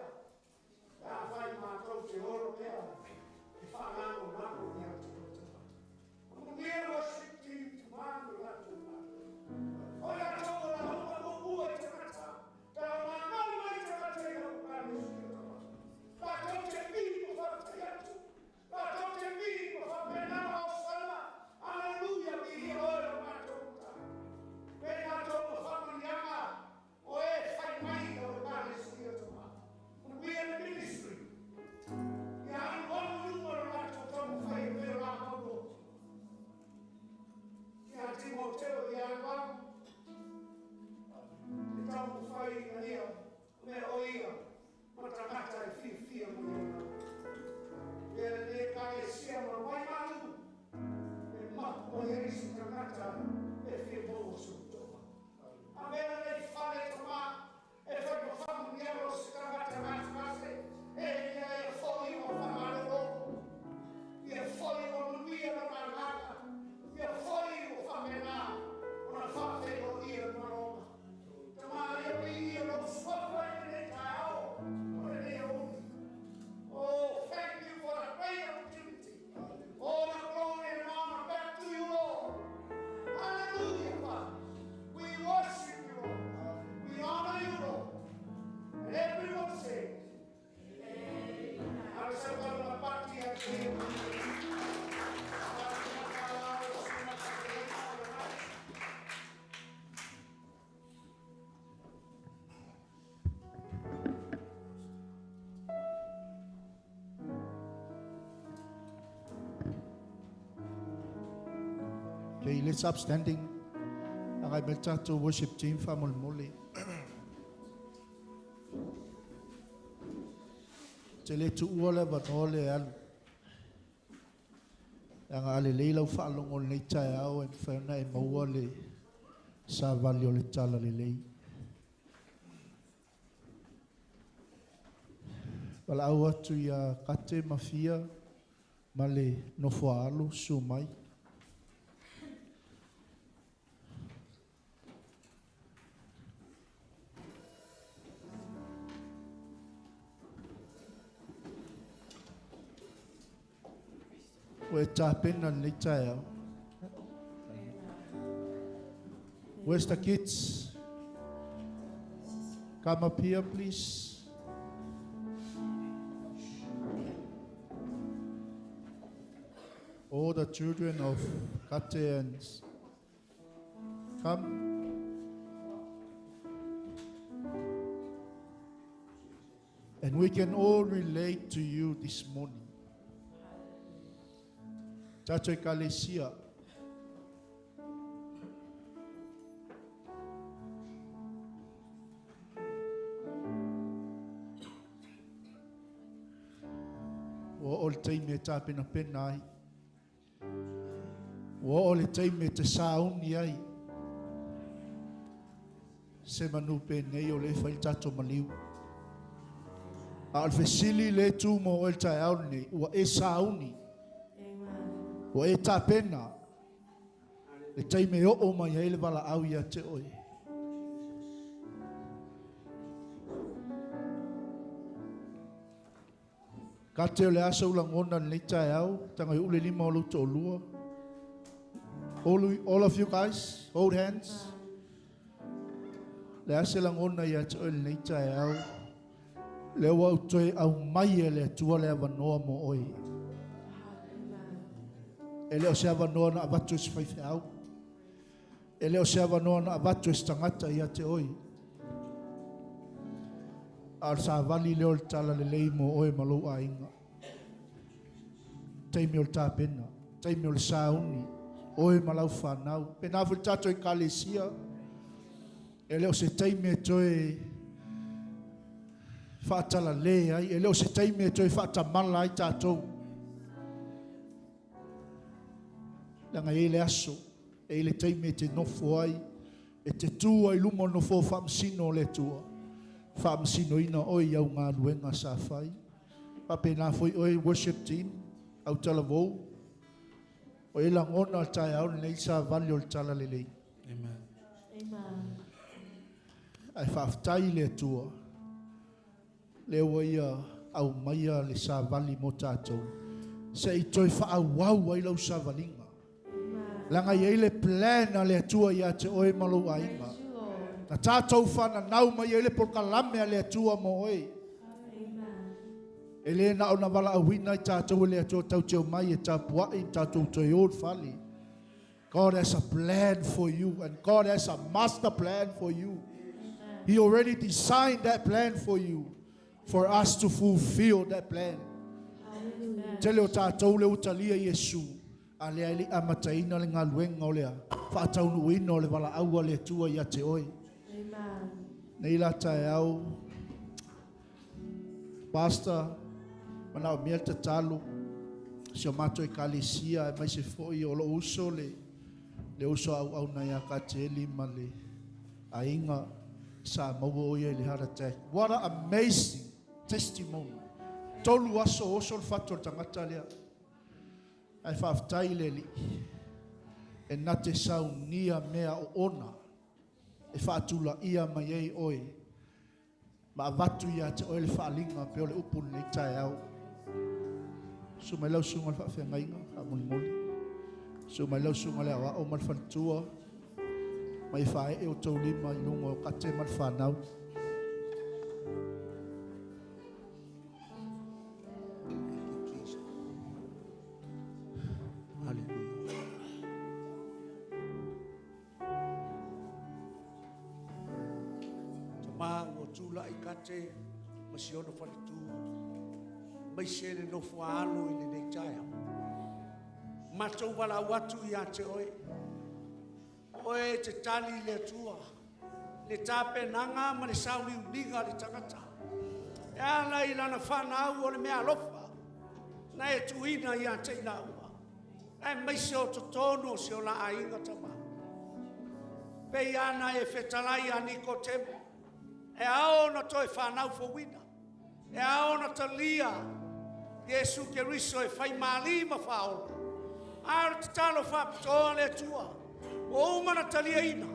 Okay, let's upstanding. Agai mai le tatou worship team faamolemole. Te le tuua le avanoa le alu. Leaga a lelei lau faalogo i lenei taeao e mafai ona e maua le savali o le tala lelei. Valaau atu ia Kate ma Fia ma le nofoaalo susu mai. Ua e tapena i lenei taeao. Where's the kids? Come up here, please. All the children of Kate and come. And we can all relate to you this morning. Tatou Ekalesia. Ua oo le taimi e tapenapena ai. Ua oo le taimi e te sauni ai. Se manu penei o lea e fai le tatou maliu. A o le fesili lea e tu mo oe i le taeao lenei, ua e sauni. Ua e tapena le taimi e oo mai ai le valaau ia te oe. Kate o le a sou lagona i lenei taeao, taga i uu le lima o lou toalua. All, all of you guys, hold hands. Le a se lagona ia te oe i lenei taeao, lea ua ou toe aumai e le Atua le avanoa mo oe. E le o se avanoa na avatu e se faifeau. E le o se avanoa na avatu e se tagata ia te oe. A o le savali lea o le talalelei mo oe ma lou aiga. Taimi o le tapena, taimi o le sauni, oe ma lau fanau. Pena foi le tatou ekalesia, e le o se taimi e toe faatalale ai, e le o se taimi e toe faatamala ai tatou. Leaga e i ai le aso, e i ai le taimi e te nofo ai, e te tu ai i luma o le nofoa faamasino o le Atua, faamasinoina oe i au galuega sa fai. Faapena foi oe worship team, au talavou, o e lagona le taeao lenei savali o le talalelei. Amen. Amen. Ae faafetai i le Atua, lea ua Ia aumaia le savali mo tatou, se i toe faaauau ai lau savaliga. Leaga e i ai le plan a le Atua ia te oe ma lou aiga. Na tatou fananau mai ai le polokalame a le Atua mo oe. E le na ona valaauina ai tatou e le Atua tatou te omai e tapuai tatou toe o i le fale. God has a plan for you and God has a master plan for you. He already designed that plan for you for us to fulfill that plan. Tele o tatou lea ua talia Iesu, a lea e le i amataina le galuega o le faataunuuina o le valaau a le Atua ia te oe. Nei la taeao, Pastor, manaomia le tatalo si o matou ekalesia aemaise foi o lou uso le le uso auauna ia Katieli ma le aiga sa maua o ia i le heart attack. What a amazing testimony. Tolu aso oso le fatu o le tagata lea. Ae faafetai i le Alii e na te saunia mea oona e faatulaia mai ai oe ma avatu ia te oe le faaaliga pei o le upu i lenei taeao. Susu mai lau susuga i le faafeagaiga, faamolemole. Susu mai lau susuga i le aoao ma le faletua, ma ia faaee outou lima i luga o Kate ma le fanau. Tama ua tulai Kate ma si ona faletu, aemaise le nofo a alo i lenei taeao. Matou valaau atu ia te oe. Oe te tali le Atua, le tapenaga ma le sauliuliga a le tagata. E ala i lana fanau o le meaalofa, na e tuuina ia te i laua, aemaise o totonu o si o la aiga tama. Pei ana e fetalai ia Nikotemo, e ao ona toe fanau fouina, e ao ona talia Iesu Keriso e faimālī ma fāola. A o le tatalo faapitoa le Atua, ua uma na taliaina,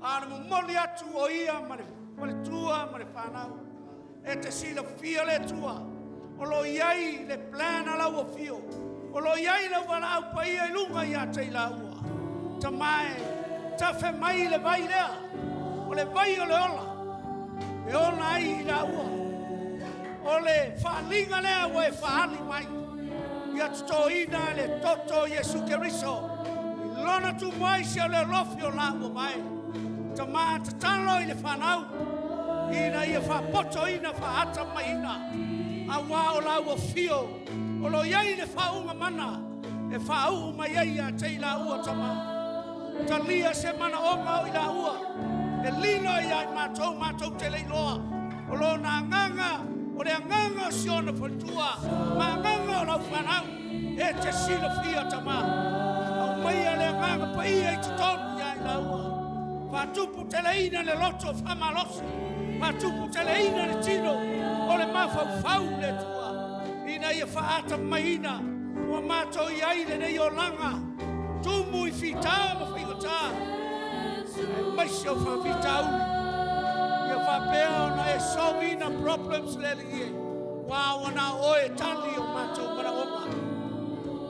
a o le momoli atu o ia ma le faletua ma le fanau. E te silafia le Atua, o lo o i ai le plan a lau afio, o lo o i ai lau valaau paia i luga ia te i laua. Tama e, tafe mai le vai lea, o le vai o le ola, e ola ai i laua. O le faaliga lea ua e faali mai, ia totoina le toto o Iesu Keriso, i lona tumai se o le alofi o laua mai. Tama tatalo i le fanau, ina ia faapotoina faata maiina, auā o laua fio, o lo o i ai le faauuga mana, e faauu mai ai ia te i laua tama. Talia se manaoga o i laua, e lilo ia i matou, matou te le iloa. O lona agaga, o le agaga o si ona faletua, ma agaga o lau fanau, e te silafia tama. Aumaia le agaga paia i totonu ia i laua. Faatupu teleina le loto faamalosi, faatupu teleina le tino o le mafaufau le Atua, ina ia faata maiina ua matou i ai lenei olaga, tumu i fita ma faigata, aemaise o faafitauli. Ia faapea ona e solve-ina problems le Alii e, ua ua na o oe e tali o matou manaoga.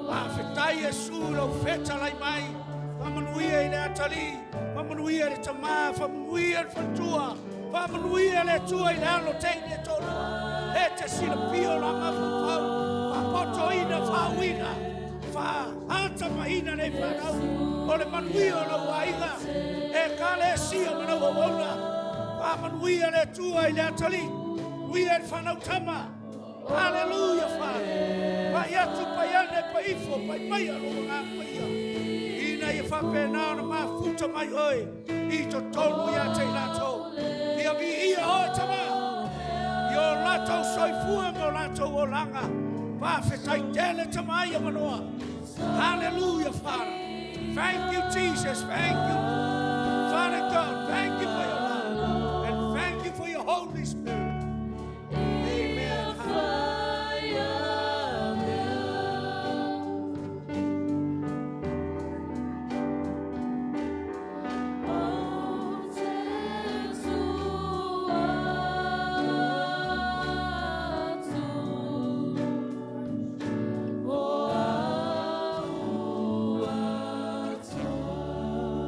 Faafetai Iesu lou fetalai mai, faamanuia i le atalii, faamanuia i le tamā, faamanuia i le faletua, faamanuia le Atua i le alo teine toalua. E te silafia o la mafaufau, faapotoina, faauina, faaatamaina nei fanau, o le manuia o lau aiga, e ekalesia ma lau auauna. Faamanuia le Atua i le atalii, manuia i le fanau tama. Hallelujah, Father. Pai atu, pai ane, pai ifo, pai mai a lou agaga paia. Ina ia faapena ona mafuta mai oe i totonu ia te i latou. Ia viia oe tama, i o latou soifua ma o latou olaga. Faafetai tele tama ia manoa. Hallelujah, Father. Thank you, Jesus. Thank you, Father God. Thank you for your love. And thank you for your Holy Spirit. Amen.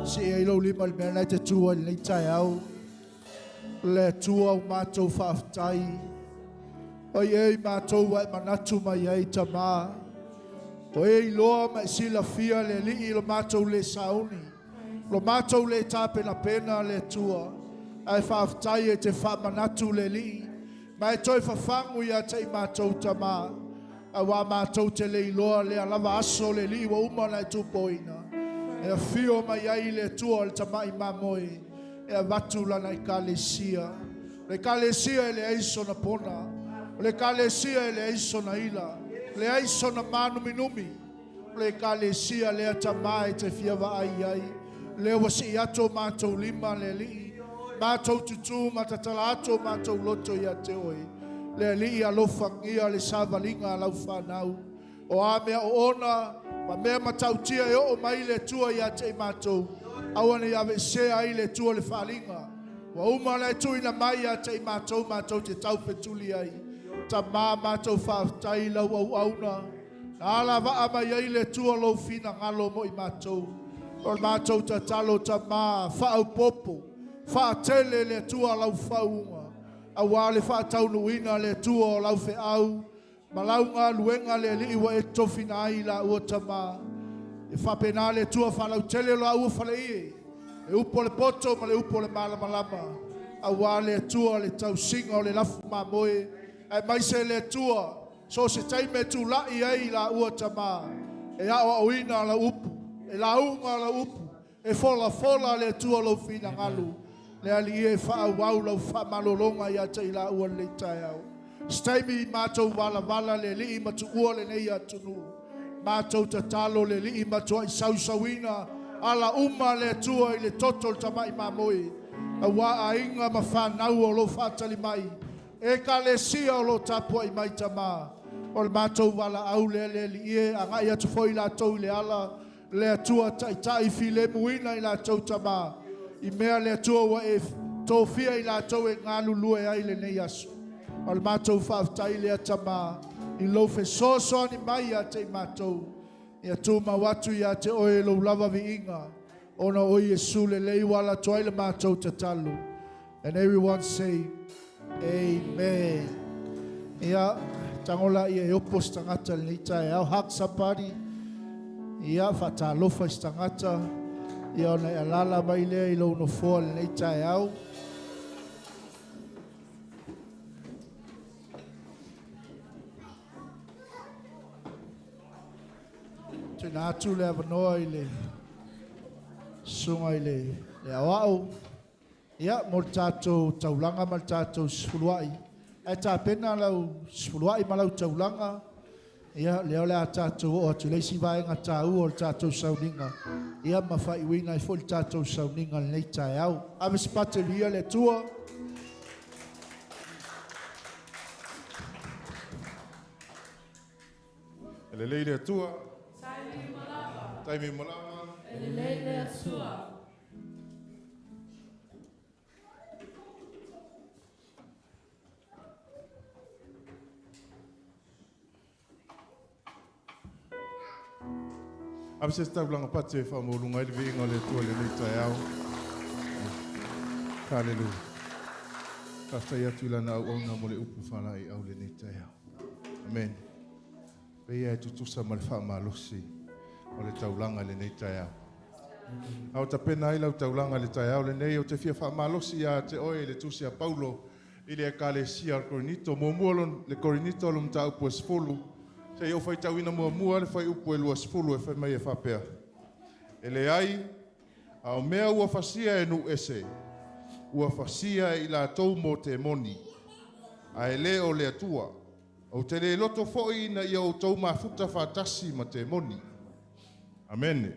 Si e lau lima le mea nei te tua i lenei taeao. Le Atua o matou faafetai. Oi e i matou ua e manatu mai ai tamā. O e iloa ma e silafia le Alii lo matou le sauni. Lo matou le tapenapena le Atua. Ae faafetai e te faamanatu le Alii. Ma e toe fafagu ia te i matou tamā. Auā matou te le iloa lea lava aso le Alii ua uma ona e tupoina. E afio mai ai le Atua o le tamai mamoe. E avatu lana ekalesia. O le ekalesia e leai sona pona. O le ekalesia e leai sona ila. Leai sona mānuminumi. O le ekalesia lea tamā e te fia vaai ai. Lea ua sii atu o matou lima le Alii. Matou tutū ma tatala atu o matou loto ia te oe. Le Alii alofagia le savaliga a lau fanau. O a mea oona, ma mea matautia e oo mai le Atua ia te i matou. Aua ne i aveesea ai le Atua le faaliga. Ua uma ona e tuuina mai ia te i matou, matou te taufetuli ai. Tamā matou faafetai i lau auauna. Na alavaa mai ai le Atua lou finagalo mo i matou. O le matou tatalo tamā, faaopoopo, faatele le Atua lau faauuga. Auā le faataunuuina le Atua o lau feau, ma lau galuega le Alii ua e tofina ai i laua tamā. E faapena le Atua faalautele o laua faleie, le upu o le poto ma le upu o le malamalama. Auā le Atua le tausiga o le lafu mamoe, aemaise le Atua, so o se taimi e tulai ai i laua tamā, e aoaoina lau upu, e lauga lau upu, E fola fola le Atua lou finagalo. Le Alii e faaauau lau faamalologa ia te i laua lenei taeao. Se taimi matou valavala le Alii ma tuua lenei atunuu. Matou tatalo le Alii matuai sausauina ala uma le Atua i le toto o le tamai mamoe. Auā aiga ma fanau o lo o faatali mai. Ekalesia o lo o tapuai mai Tama. O le matou valaau lea le Alii e agai atu foi latou i le ala le Atua taitai filemuina i latou Tama. I mea le Atua ua e tofia i latou e galulue ai lenei aso. O le matou faafetai lea Tama i lou fesoasoani mai ia te i matou. Ia tumau atu ia te oe lou lava viiga. Ona o Iesu lelei ua ala atu ai le matou tatalo. And everyone say, Amen. Ia, tago laia e opo se tagata lenei taeao. Hug somebody. Ia, faatalofa i se tagata. Ia, ona e alaala mai lea i lou nofoa lenei taeao. Tuuina atu le avanoa i le susuga i le aoao. Ia, mo le tatou taulaga ma le tatou sefuluai. Ae tapena lau sefuluai ma lau taulaga. Ia, lea o le a tatou oo atu i le isi vaega taua o le tatou sauniga. Ia, ma faaiuina ai foi le tatou sauniga i lenei taeao. Ave se pate viia le Atua. E lelei le Atua. Taimi uma lava. Taimi uma lava. E lelei le Atua. Ave se taulaga pate e faamaualuga ai le viiga o le Atua i lenei taeao. Haleluia. Faafetai atu i lana auauna mo le upu faalaeiau i lenei taeao. Amen. Pei e tutusa ma le faamalosi o le taulaga i lenei taeao. A o tapena ai lau taulaga i le taeao lenei, ou te fia faamalosi ia te oe i le tusi a Paulo i le Ekalesia o le Korinito. Muamua le Korinito lo mataupu e 10, seia ou faitauina muamua le fuaiupu e 20 e fai mai e faapea. E leai, a o mea ua fasia e nuu ese, ua fasia e i latou mo temoni, ae le o le Atua. Ou te le loto foi ina ia outou mafuta faatasi ma temoni. Amene.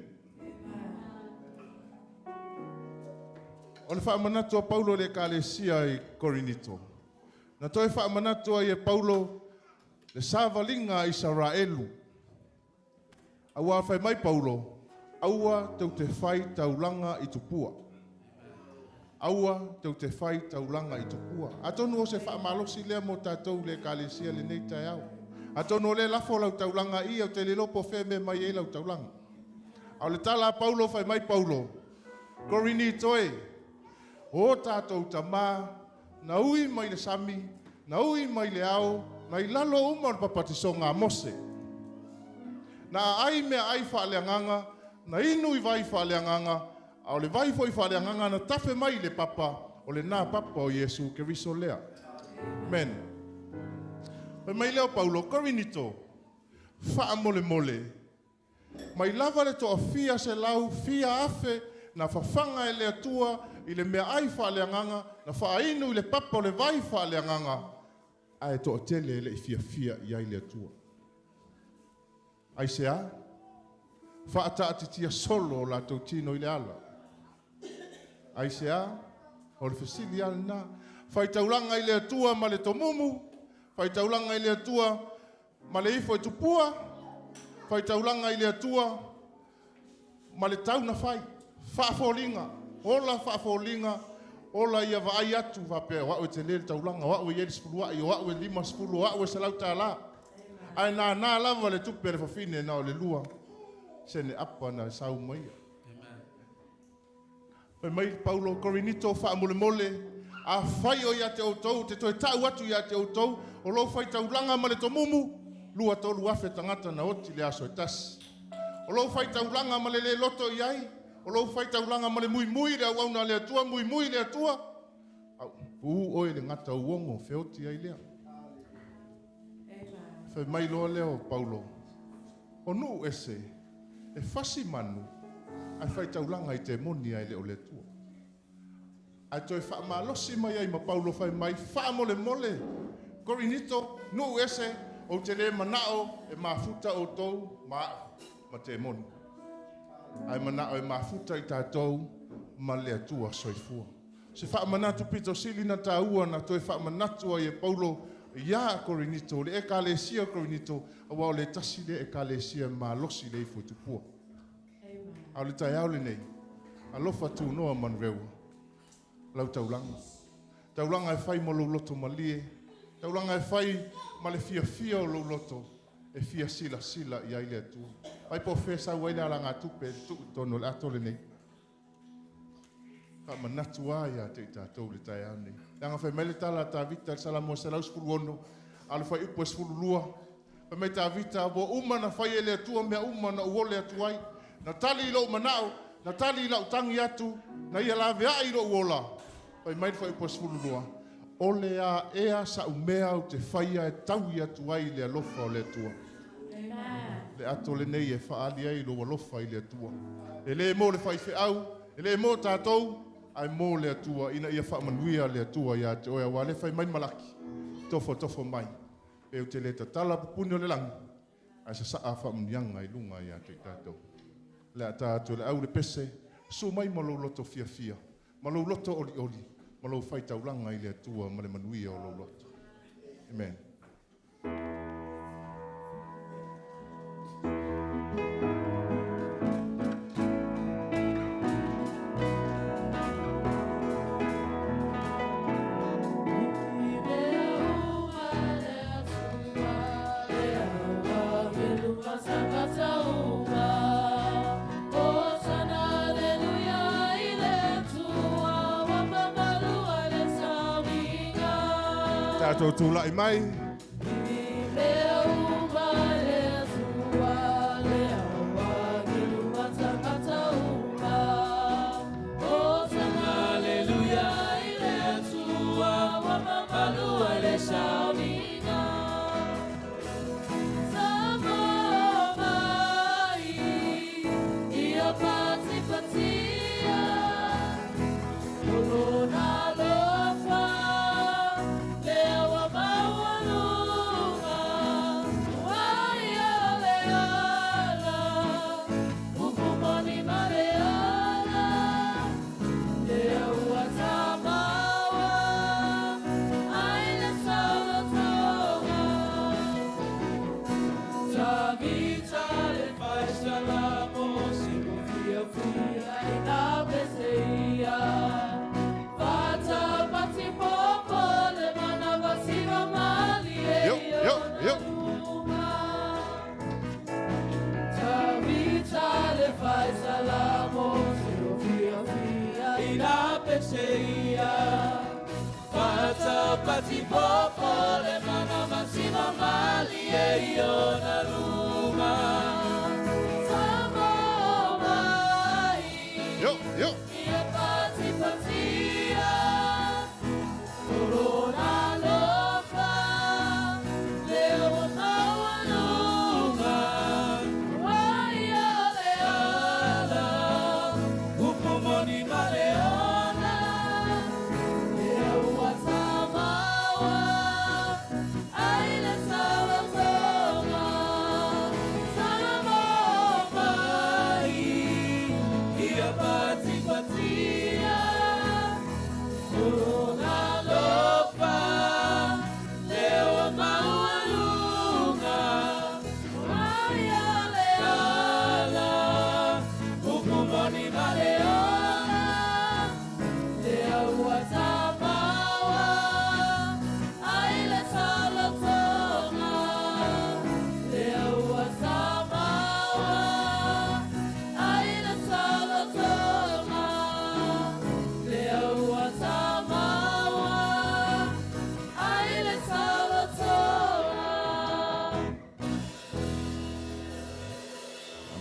O le faamanatu a Paulo i le Ekalesia i Korinito. Na toe faamanatu ai e Paulo le savaliga a Isaraelu. Auā fai mai Paulo, aua tou te fai taulaga i tupua. Aua tou te fai taulaga i tupua. Atonu o se faamalosi lea mo tatou i le Ekalesia i lenei taeao. Atonu o lea e lafo lau taulaga i i, ou te le iloa po o fea e mea mai ai lau taulaga. A o le tala a Paulo, fai mai Paulo, Korinito e, o tatou tamā, na ui mai le sami, na ui mai le ao, na i lalo uma o le papatisoga a Mose. Na aai meaai faaleagaga, na inu i vai faaleagaga, a o le vai foi faaleagaga na tafe mai i le papa, o lenā papa o Iesu Keriso lea. Amen. Fai mai lea o Paulo, Korinito, faamolemole, mai lava le toafia selau fia afe na fafaga e le Atua i le meaai faaleagaga, na faainu i le papa o le vai faaleagaga, ae toatele e le i fiafia i ai le Atua. Aisea? Faataatitia solo o latou tino i le ala. Aisea? O le fesili lava lenā. Faitaulaga i le Atua ma le tomumu, faitaulaga i le Atua ma le ifo i tupua, faitaulaga i le Atua ma le tau na fai. Faafoliga, ola faafoliga, ola ia vaai atu faapea o au e tele le taulaga, o au e i ai le sefuluai, o au e 50, o au e $100. Ae nānā lava le tupe a le fafine na o le 2 sene apa na sau mai ia. Fai mai Paulo, Korinito, faamolemole, afai o ia te outou, te toe tau atu ia te outou, o lou faitaulaga ma le tomumu, 2-3 afe tagata na oti le aso e tasi. O lou faitaulaga ma le le loto i ai, o lou faitaulaga ma le muimui le auauna a le Atua, muimui le Atua, au, puu oe le gata uogo, feoti ai lea. Fai mai loa lea o Paulo, o nuu ese, e fasi manu, Ai whai taulanga i te moni ai le o le tua. Ai toe whaamalosi mai ai ma Paulo whai mai, whaamole mole. Korinito, nu ese, o te le manao e mafuta o tau ma, ma te moni. Ai manao e mafuta i tātou ma le atua soifua. Se whaamanatu pito sili na tāua na toe whaamanatu ai e Paulo ia Korinito, le ekalesia Korinito, awa o le tasi le ekalesia malosi le ifo tupua. Au le tai au le nei, alofa tū noa manurewa, lau taulanga. Taulanga e whai mo lou loto malie, taulanga e whai ma le fia fia o lou loto, e fia sila sila i ai le atua. Pai po whesa ua ile ala ngā tupe, tu tono le ato le nei. Ka manatu ai a te tātou le tai au nei. Langa whai mai le tala tā vita, le salamo se lau sefulu ono, a le whai upu e sefulu lua. Whai mai tā vita, ua uma na whai e le atua, mea uma na uole atu ai. Na tali i lou manao, na tali i lau tangi atu, na ia lawe ai i lou ola. Whai mai le whai upu e sefulu lua. Ole a ea sa umea o te whaia e taui atu ai le alofa o le atua. Le ato le nei e whaali ai lo alofa i le atua. E le mō le whai wheau, e le mō tātou, ai mō le atua, ina ia whaamanuia le atua ia te oea wā le whai mai malaki. Tofo tofo mai. E o te le tatala pupuni o le langi. Ai sa saa whaamanuianga i lunga ia te tātou. Le a tātou le au le pese, su mai ma lou loto fia fia, ma lou loto oli oli, ma lou whai taulanga i le atua ma le manuia o lou loto. Amen. Tātou tūlai mai. Yo, yo.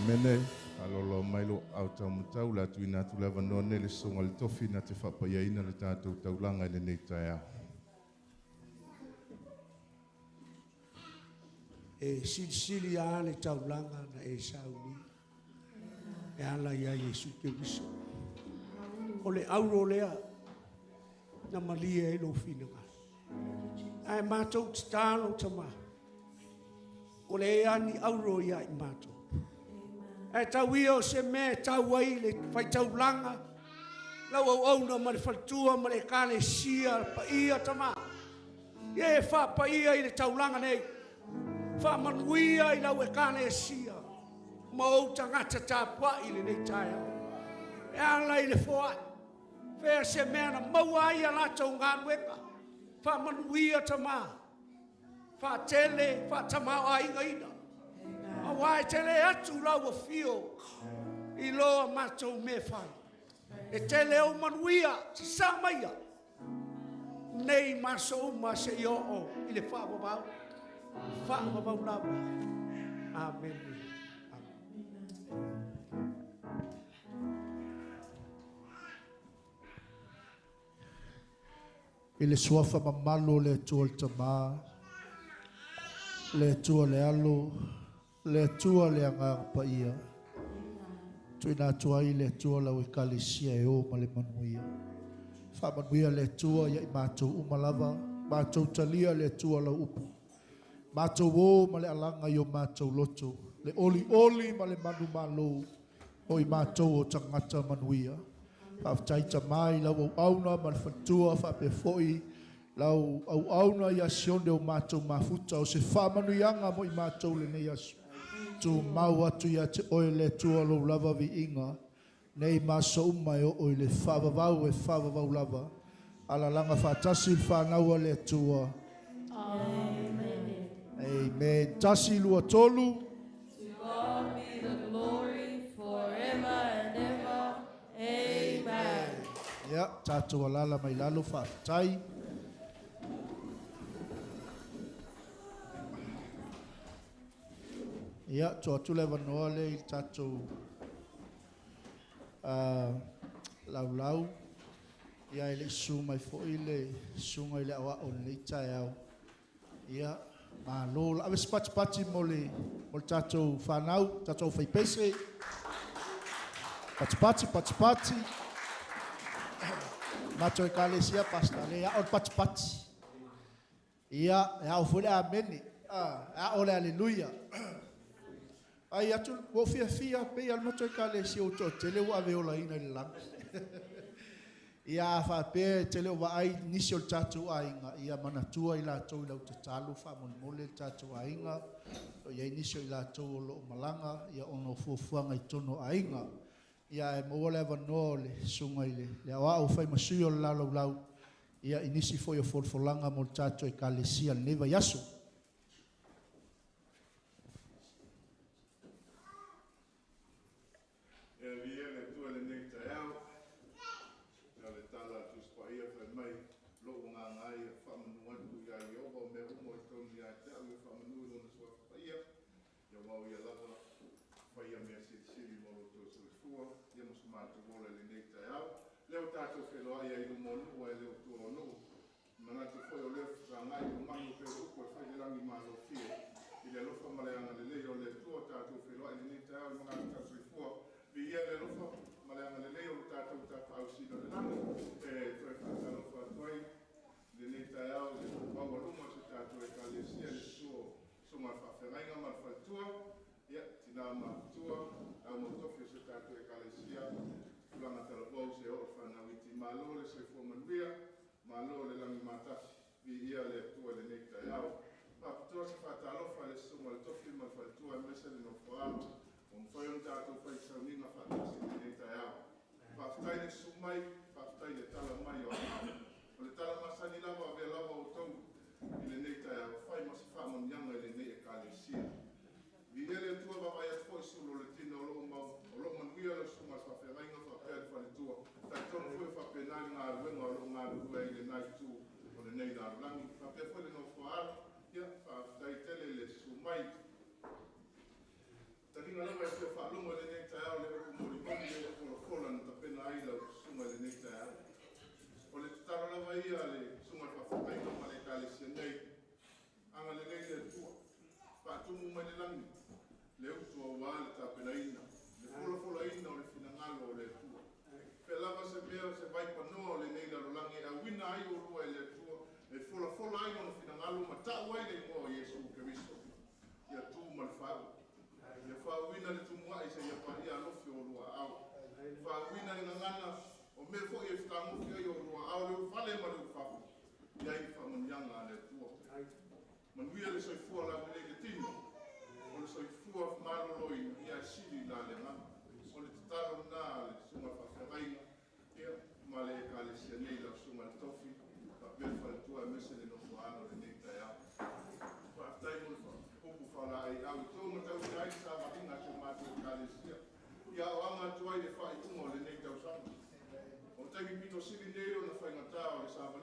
Amene, alolo mai lo au tau la tuina atu lava noa nei le songa le tofi na te whapaiaina le tātou taulanga i lenei taeao. E silisili a le taulanga na e sauni. E ala ia Iesu Keriso. O le auro lea na malie ai lou finagalo. Ae matou tatalo tamā. O le ani auro ia i matou. Ae tau ia o se mea e tau ai le faitaulaga, lau auauna ma le faletua ma le ekalesia paia tamā. Ia e faapaia i le taulaga nei. Faamanuia i lau ekalesia ma ou tagata tapuai i lenei taeao. E ala i le foai. Fea se mea na maua ai a latou galuega. Faamanuia tamā. Faatele, faatamaoaigaina. Auā e tele atu lau afio i lo a matou mea fai. E tele ou manuia, sasaa maia. Nei ma aso uma seia oo i le faavavau. Faavavau lava. Amene. I le suafa mamalu o le Atua le Tamā, le Atua le Alo, le Atua le Agaga Paia. Tuuina atu ai le Atua lau ekalesia e o ma le manuia. Faamanuia le Atua ia i matou uma lava, matou talia le Atua lau upu. Matou o ma le alaga i o matou loto, le olioli ma le manumalo o i matou o tagata manuia. Faafetai Tamā i lau auauna ma le faletua faapea foi lau auauna ia Sione o matou mafuta o se faamanuiaga mo i matou lenei aso. Tumau atu ia te oe le Atua lou lava viiga, nei ma aso uma e oo i le faavavau e faavavau lava. Alalaga faatasi le fanau a le Atua. Amen. Amen. 1, 2, 3. To God be the glory forever and ever. Amen. Ia, tatou alala mai lalo faafetai. Ia, tuu atu le avanoa lea i le tatou laulau. Ia, e le i susu mai foi le susuga i le aoao o lenei taeao. Ia, malo. La ave se patipati mo le tatou fanau, tatou faipese. Patipati, patipati. Matou ekalesia, pasta, le ao le patipati. Ia, e ao foi le amene. E ao le aleluia. Ai atu, ua fiafia pei a le matou ekalesia ua toatele ua ave olaina i le lagi. Ia, a faapea e tele o vaai nisi o le tatou aiga, ia manatua i latou i lau tatalo faamolemole le tatou aiga. O iai nisi o i latou o loo malaga, ia ona o fuafuaga i totonu o aiga. Ia, e maua le avanoa o le susuga i le aoao fai ma sui o le lalaulau, ia i nisi foi o folafolaga mo le tatou ekalesia lenei vaiaso. E viia le Atua i lenei taeao. Ia le tala a Tusi Paia fai mai, lou agaga ai e faamanu atu ia Ieova o mea uma o i totonu ia te au e faamanu i lona suafa paia. Ia aua o ia lava faia mea silisili mo lo outou soifua, ia ma so matou ola i lenei taeao. Lea ua tatou feiloai ai i luma o nuu ae le o tua o nuu. Manatu foi o lea fesagai o manu pei o upu e fai le lagi malofie. I le alofa ma le agalelei o le Atua tatou feiloai i lenei taeao i magafetau soifua. Viia le alofa ma le agalelei o lo tatou Tapaau Sili o le lagi. E toe faatalofa atu ai i lenei taeao i le maualuga o se tatou ekalesia i le susu o susuga i le faafeagaiga ma le faletua, ia, tina matutua, au mautofi o se tatou ekalesia, tulaga talavou se oo le fanau iti. Malo le soifua manuia, malo le lagi matafi, viia le Atua i lenei taeao. Faapitoa se faatalofa i le susuga i le tofi ma le faletua aemaise le nofoalo, ua mafai ona tatou fai sauniga faatasi i lenei taeao. Faafetai le susu mai, faafetai le tala mai o aao. O le tala masani lava avea lava outou i lenei taeao, fai ma se faamanuiaga i lenei ekalesia. Viia le Atua vaavaai atu foi sulu o le tino o loo mau, o loo manuia le susuga i le faafeagaiga faapea le faletua. Talitonu foi o faapena le galuega o loo galulue ai i lenai itu o lenei lalolagi. Faapea foi le nofoaalo, ia, faafetai tele le susu mai. Taliga lava e fia faalogo i lenei taeao le upu molimoli le folafola na tapena ai lau susuga i lenei taeao. O le tatalo lava ia le susuga i le faafeagaiga ma le ekalesia nei, agalelei le Atua, faatumu mai le lagi, le utu aua le tapenaina, le Le folafolaina o le finagalo o le Atua. Pe lava se mea se vaipanoa o lenei lalolagi e auina ai olua e le Atua, e folafola ai lona finagalo ma ta'u ai le igoa o Iesu Keriso. Ia tu ma le fa'au. Ia fa'auina le tumua'i seia paia alofi o olua aao. Fa'auina le gagana o mea fo'i e fetagofi ai o olua aao le ulufale ma le ulufafo. Ia ai fa'amanuiaga a le Atua. Manuia le soifua laulelei le tino. O le soifua maloloina ia sili la le agaga. O le tatalo lena a le susuga fa'afeagaiga ia ma le ekalesia nei lau susuga le tofi fa'apea le faletua aemaise le nofoaano lenei taeao. Fa'afetai mo le upu fa'alaeiau i tou matauina ai le savaliga a si o matou ekalesia. Ia aoaga atu ai le fa'ai'uga o lenei tausaga. O taimi pito sili nei ona faigata o le savaliga.